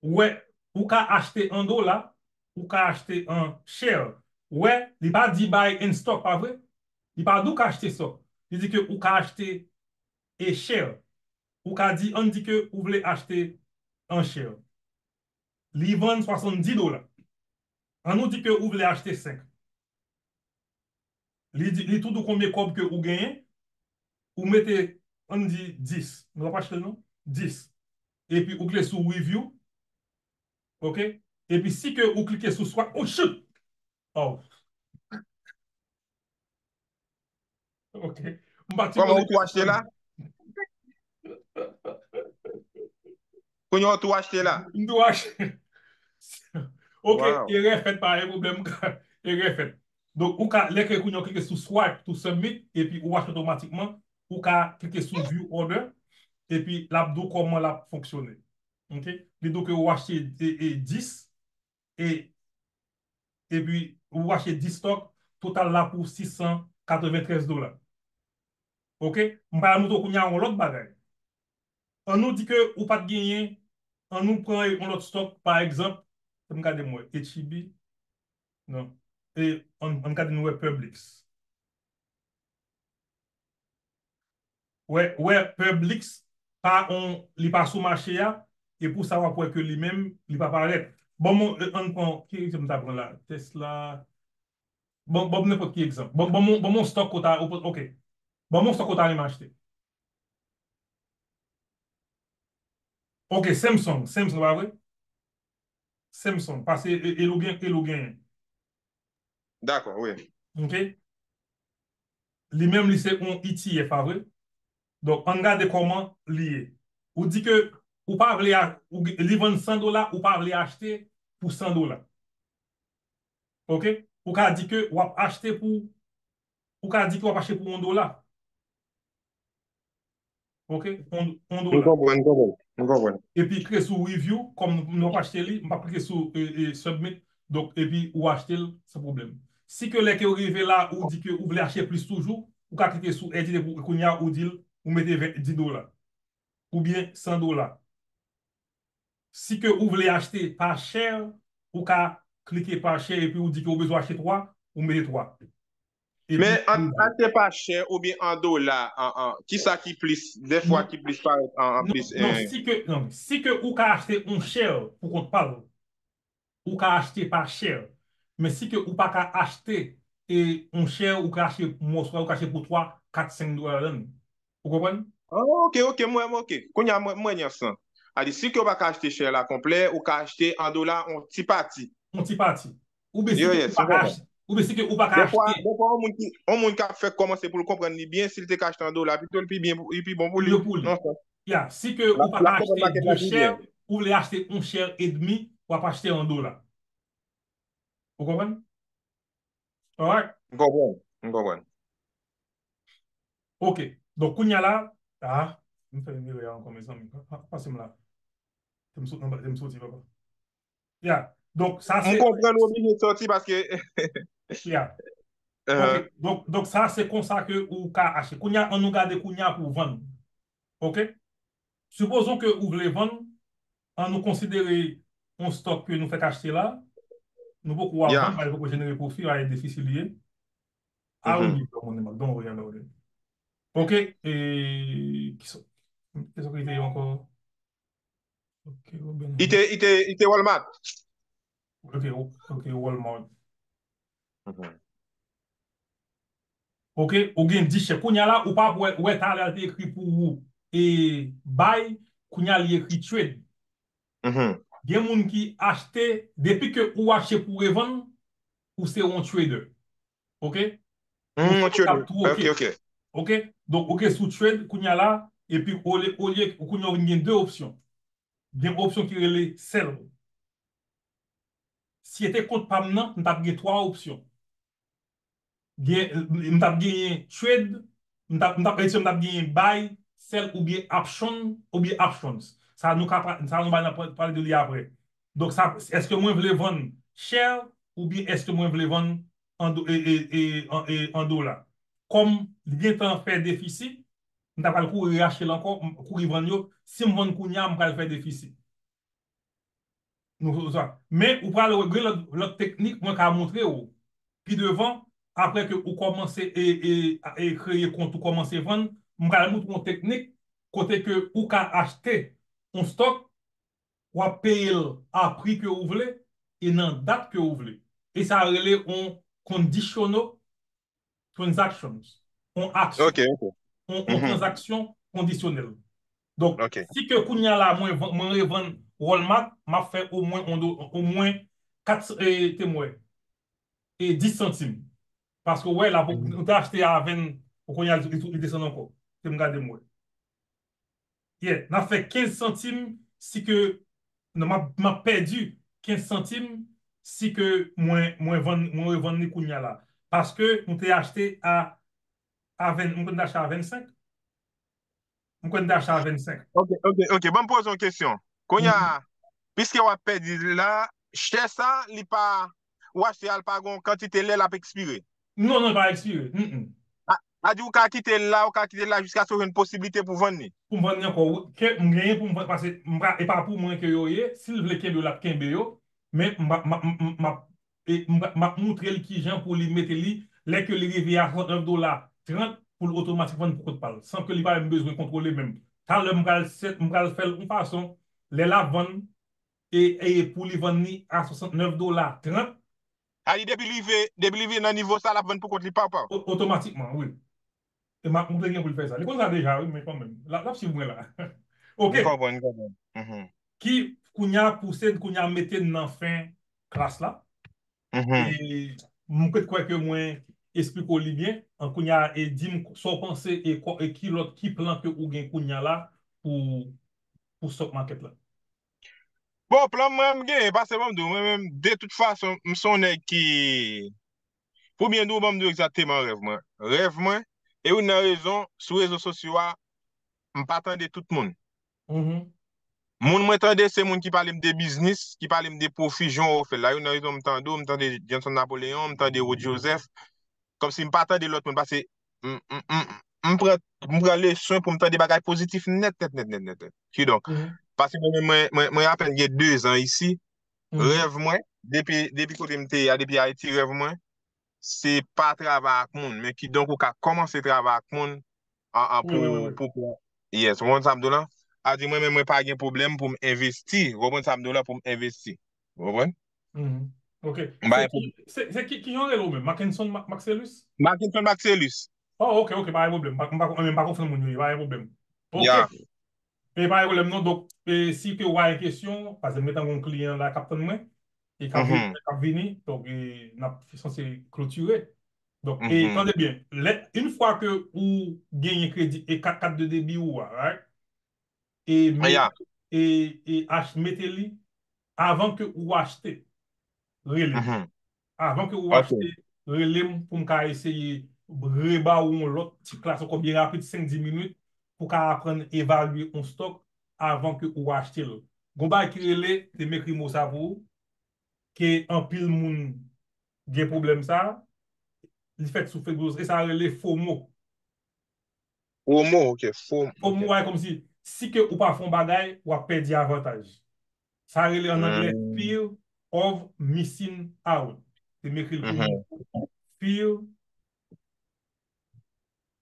Ou wè, ou ka achte an dola, ou ka achte an share. Ou wè, li pa di buy in stock, pa vre? Li pa di w ka achte stock. Li di ke ou ka achte e share. Ou ka di, ann di ke ou vle achte an share. Li vann swasanndis dola. Ann nou di ke ou vle achte senk. Li di, li tou di w konbyen kòb ke ou genyen. Ou mete, ann di dis. Nou pa achte l non? Dis. Epi ou klike sou review. Ok? Epi si ke ou klike sou swap, oh shit! Oh. Ok. M pa ti Kòman ou tou achte la? Kounye a ou tou achte la? M tou achte. Ok, Wow. Erè fèt, pa gen pwoblèm. Erè fèt. Donk, ou ka, lè ke kounye a ou klike sou swipe to submit, epi ou achte otomatikman, ou ka klike sou view order, epi l ap di w kòman l ap fonksyone. Ok? Li di w ke ou achte e, e, dis, e, epi ou achte dis stock, total la pou sis san katreventrèz dola. Ok? M pral montre w kounye a yon lòt bagay. Ann nou di ke ou pa t genyen, ann nou pran yon lòt stock, pa egzanp, fè m gade m wè, H E B, non, e, ann, ann gade nou wè Publix. Wè, wè, Publix pa on, li pa sou mache a, e pou sa w ap wè ke li menm, li pa parèt. Bon, bon, e, ann pran, ki egzanp m ta pran la? Tesla. Bon, bon, nenpòt ki egzanp. Bon, bon, bon, bon, stock ou ta, ok. Bon, bon, stock ou ta renmen achte. Ok, Samsung, Samsung, pa vre? Samsung, paske e, e, Elou gen, Elou genyen. Dakò, wi. Ok? Li menm, li se yon E T F, pa vre? Donk, ann gade kòman li ye. Ou di ke ou pa vle a, ou, li vann san dola, ou pa vle achte pou san dola. Ok? Ou ka di ke w ap achte pou, ou ka di ke w ap achte pou yon dola. Ok? On, on M dola. konprann, m konprann, m konprann. Epi klike sou review, kòm nou, nou ap achte li, m ap klike sou e, e, submit, donk, epi ou achte l san pwoblèm. Si ke lè ke w rive la, ou di ke ou vle achte plis toujou, ou ka klike sou edit epi kounye a ou di l, ou mete ven, dis dola. Oubyen san dola. Si ke ou vle achte pa share, ou ka klike pa share epi ou di ke ou bezwen achte twa, ou mete twa. Epi Men ant achte pa share oubyen an dola, an, an, kisa ki plis, dèfwa ki plis parèt an, an Non, plis, non, eh, si ke, non, si ke ou ka achte yon share pou kont pa l, ou ka achte pa share. Men si ke ou pa ka achte e yon share, ou ka achte mòso, ou ka achte pou twa, kat, senk dola ladan l. Ou konprann? Oh, ok, ok, mwen, mwen, ok. Kounye a, mwen, mwen, nyans lan. A di, si ke ou pa ka achte share la konplè, ou ka achte an dola, yon ti pati. Yon ti pati. Oubyen si Yo, ke yes, ou pa m ka konprann. achte, oubyen si ke ou pa ka Dèfwa, achte. dèfwa, yon moun ki, yon moun k ap fèk kòmanse pou l konprann li byen, si l te ka achte an dola, pito l pi byen, pou- li pi bon pou li. Yo pou li. Non, sa. Ya, si ke L ou ap, pa l ap ka konprann achte maket de la pi share, byen. ou vle achte yon share edmi, w ap achte an dola. Ou konprann? Alright? M konprann. M konprann. Ok. Donk, kounye a la, ah, m fè yon erè ankò, mezanmi. Pa- pa- Pase m la. Te m sot nan ba- te m soti, papa. Ya. Donk, sa M se konprann ou oblije soti paske Yeah. Uh-huh. Ok. Donk, donk, sa se konsa ke ou ka achte. Kounye a, ann nou gade kounye a pou vann. Ok? Sipozon ke ou vle vann, ann nou konsidere yon stock ke nou fèk achte la, nou poko a Yeah. vann, pa li poko jenere pwofi, a e defisi li ye. I will Mhm. give you money back, don't worry about it. Ok, e, kisa, kisa ki te ankò? Ok, Robin Li te, Hood. li te, li te Walmart. Ok, o- ok, Walmart. Mhm. Ok, ou gen dis chèk. Kounye a la, ou pa wè, wè talè a te ekri pou ou e bay, kounye a li ekri trade. Mhm. Gen moun ki achte, depi ke ou achte pou revann, ou se yon trader. Ok? Ou Mm, se moun k ap trade. Ok, twoke. Ok. Ok? Donk, ou gen sou trade, kounye a la, epi olye, olye, kounye a ou vin gen de opsyon. Gen opsyon ki rele sell. Si se te kont pa m nan, m t ap gen twa opsyon. Gen, m t ap genyen trade, m t ap, m t ap, m t ap genyen buy, sell oubyen option, oubyen options. Sa nou ka pa- sa nou ba nan pa- pale de li apre. Donk sa, èske mwen vle vann share oubyen èske mwen vle vann an do- e, e, e, an, e, an dola? Kòm li gentan fè defisi, m ta pral kouri rachte l ankò, m kouri vann yo. Si m vann kounye a, m pral fè defisi. Nou sa. Men ou pral wè gen lòt, lòt teknik mwen ka montre w. Pi devan, apre ke ou kòmanse e, e, e kreye kont ou kòmanse vann, m pral montre w yon teknik kote ke ou ka achte yon stock, w ap peye l a pri ke ou vle e nan dat ke ou vle. E sa rele yon conditional transactions, yon aksyon, Ok, ok. yon, yon tranzaksyon kondisyonèl. Donk, si ke kounye a la, mwen, mwen revann Walmart, m ap fè omwen, omwen kat, e, te mwen, e dis santim. Paske, wè, la, nou te achte a ven, ou kounye a, li desann ankò. Te m gade, mwen. Yeah, n ap fè kenz santim si ke, non, m ap, m ap pèdi kenz santim si ke mwen, mwen vann, mwen revann li kounye a la. Paske nou te achte a, a ven, mwen konn achte a vennsenk. Mwen konn achte a vennsenk. Ok, ok, ok. Ban m poze yon kesyon. Kounye a, piske w ap pèdi la, chè sa, li pa, ou achte a, li pa gon kantite lè l ap ekspire. Non, non, li pa ekspire. Mm, mm. A, a di ou ka kite l la, ou ka kite l la jiskaske w jwenn posiblite pou vann li. Pou m vann li ankò, wi. Ke m genyen pou m vann, paske m pa, e pa pou mwen ke yo ye. Si l vle kenbe yo, l ap kenbe yo. Men m pa, m, m, m, m ap, e m pa, m ap moutre l kijan pou li mete li. Lè ke li rive a swasantnèf dola trant, pou l otomatik vann pou kont pa l, san ke li pa menm bezwen kontwole menm. Talè m pral sèt, m pral fè l yon fason, lè l ap vann, e, e pou li vann li a swasantnèf dola trant, A di depi li rive, depi li rive nan nivo sa, l ap vann pou kont li pa pa. O- otomatikman, wi. E m ap montre gen pou l fè sa. Li konn sa deja, wi, men kanmenm. L ap, l ap swiv mwen la. Ok. M konprann, m konprann. Mhm. Ki kounye a pouse n, kounye a mete n nan fen klas la. Mhm. E m kwè, kwè ke mwen esplike w li byen. An kounye a, e di m sa w panse e, kò- e ki lòt, ki plan ke ou gen kounye a la pou, pou stock market la. Bon, plan mwen m genyen, paske ban m di w, mwen menm, de tout fason, m se yon nèg ki, pou byen di w, ban m di w egzakteman rèv mwen. Rèv mwen, e youn nan rezon, sou rezo sosyo a, m pa tande tout moun. Mhm. Moun mwen tande, se moun ki pale m de biznis, ki pale m de pwofi, jan w fè l la. Youn nan rezon m tande w, m tande Johnson Napoléon, m tande Rod Joseph, kòmsi m pa tande lòt moun, paske m, m, m, m pran, m pran leson pou m tande bagay pozitif nèt, nèt, nèt, nèt, nèt, nèt. Kidonk, Mhm. paske mwen, mwen, mwen, mwen apèn gen de zan isi, Mhm. rèv mwen, depi, depi kote m te ye a, depi Ayiti, rèv mwen, se pa travay ak moun, men kidonk ou ka kòmanse travay ak moun an, an, Wi, wi, wi, pou, wi. pou pran. Yes, ou konprann sa m di w la? A di mwen menm, mwen pa gen pwoblèm pou m envesti. Ou konprann sa m di w la, pou m envesti. Ou konprann? Mhm. Ok. M pa Se gen ki, se, se ki, ki jan w rele w menm? Mackenson Ma- Maxelus? Mackenson Maxelus. Oh, ok, ok, pa gen pwoblèm. M pa, m pa, m pa konn moun yo ye, pa gen pwoblèm. Ok. Ya. E pa gen pwoblèm non. Donk, e, si ke w gen kesyon, paske m gentan gen yon kliyan la k ap tann mwen, e k ap vini, Mhm. k ap vini, donk, e, n ap sanse klotire. Donk, e, Mhm. tande byen, lè, yon fwa ke ou genyen kredi, e kat, kat de debi ou a, right? E, mete, Ya. e, e ach-, mete li avan ke ou achte, rele m. Mhm. Avan ke ou Ok. achte, rele m pou m ka eseye reba ou yon lòt ti klas ankò byen rapid, senk dis minit, pou ka aprann evalye yon stock avan ke ou achte l. Gon bagay ki rele, te m ekri mo sa pou ou, ke anpil moun gen pwoblèm sa, li fèt sou Facebook, e sa rele FOMO. FOMO, ok, FOMO, FOMO ok. A kòmsi, si ke ou pa fè yon bagay, w ap pèdi avantaj. Sa rele an anglè Hmm. Fear of missing out. Te m ekri l pou Mhm. ou. Fear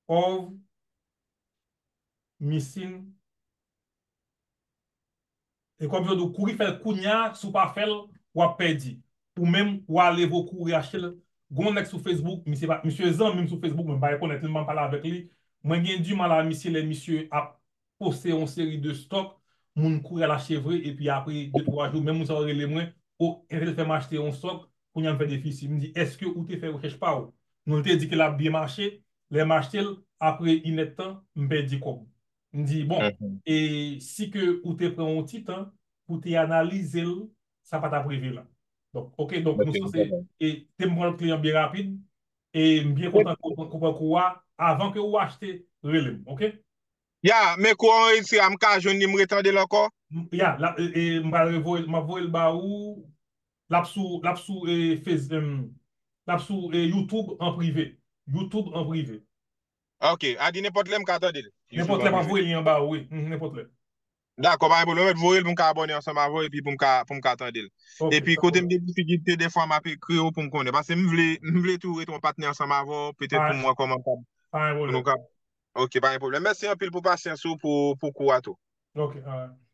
of missing. E kòm yo di w, kouri fè l kounye a, si w pa fè l, w ap pèdi. Ou menm, w a leve w kouri achte l. Gon nèg sou Facebook, misye pa, misye zanmi m sou Facebook, mwen pa rekonèt li, m pa pale avèk li. Mwen gen dimal a misye lè misye ap poste yon seri de stock, moun kouri al achte vre, epi apre de twa jou, menm moun sa yo rele mwen, o, entèl fè m achte yon stock, kounye a m fè defisi. M di, èske ou te fè rechèch pa w? Non, l te di ke l ap byen mache, lè m achte l, apre inèdtan, m pèdi kòb. M di, bon, Mhm. e si ke ou te pran yon ti tan pou te analize l, sa pa t ap rive la. Donk, ok, donk nou Ok, sanse, ok. E te m pran lòt kliyan byen rapid, e m byen kontan ke w pran, ke w pran kou a, avan ke ou achte, rele m, ok? Ya, men kou a anrejistre a, m ka jwenn li, m retande l ankò? M- Ya, la, e, e, m pral revoye, m ap voye l ba ou, l ap sou, l ap sou, e, Face, em, l ap sou, e, YouTube an prive. YouTube an prive. Ok, a di nenpòt lè m ka tande l. Nenpòt lè m ap voye li anba ou, wi. Mhm, nenpòt lè. Dakò, pa gen pwoblèm. Mèt voye l pou m ka abòne ansanm avè w epi pou m ka, pou m ka tande l. Ok, Epi pa kote m pwoblèm. gen difikilte, defwa m ap ekri w pou m konnen. Paske m vle, m vle tou rete yon patnè ansanm avè w, petèt Pa, pou m wè kòman m kab, pa gen pou nou pwoblèm. kab. Ok, pa gen pwoblèm. Mèsi anpil pou pasyans ou, pou, pou kou a tou. Ok, alright.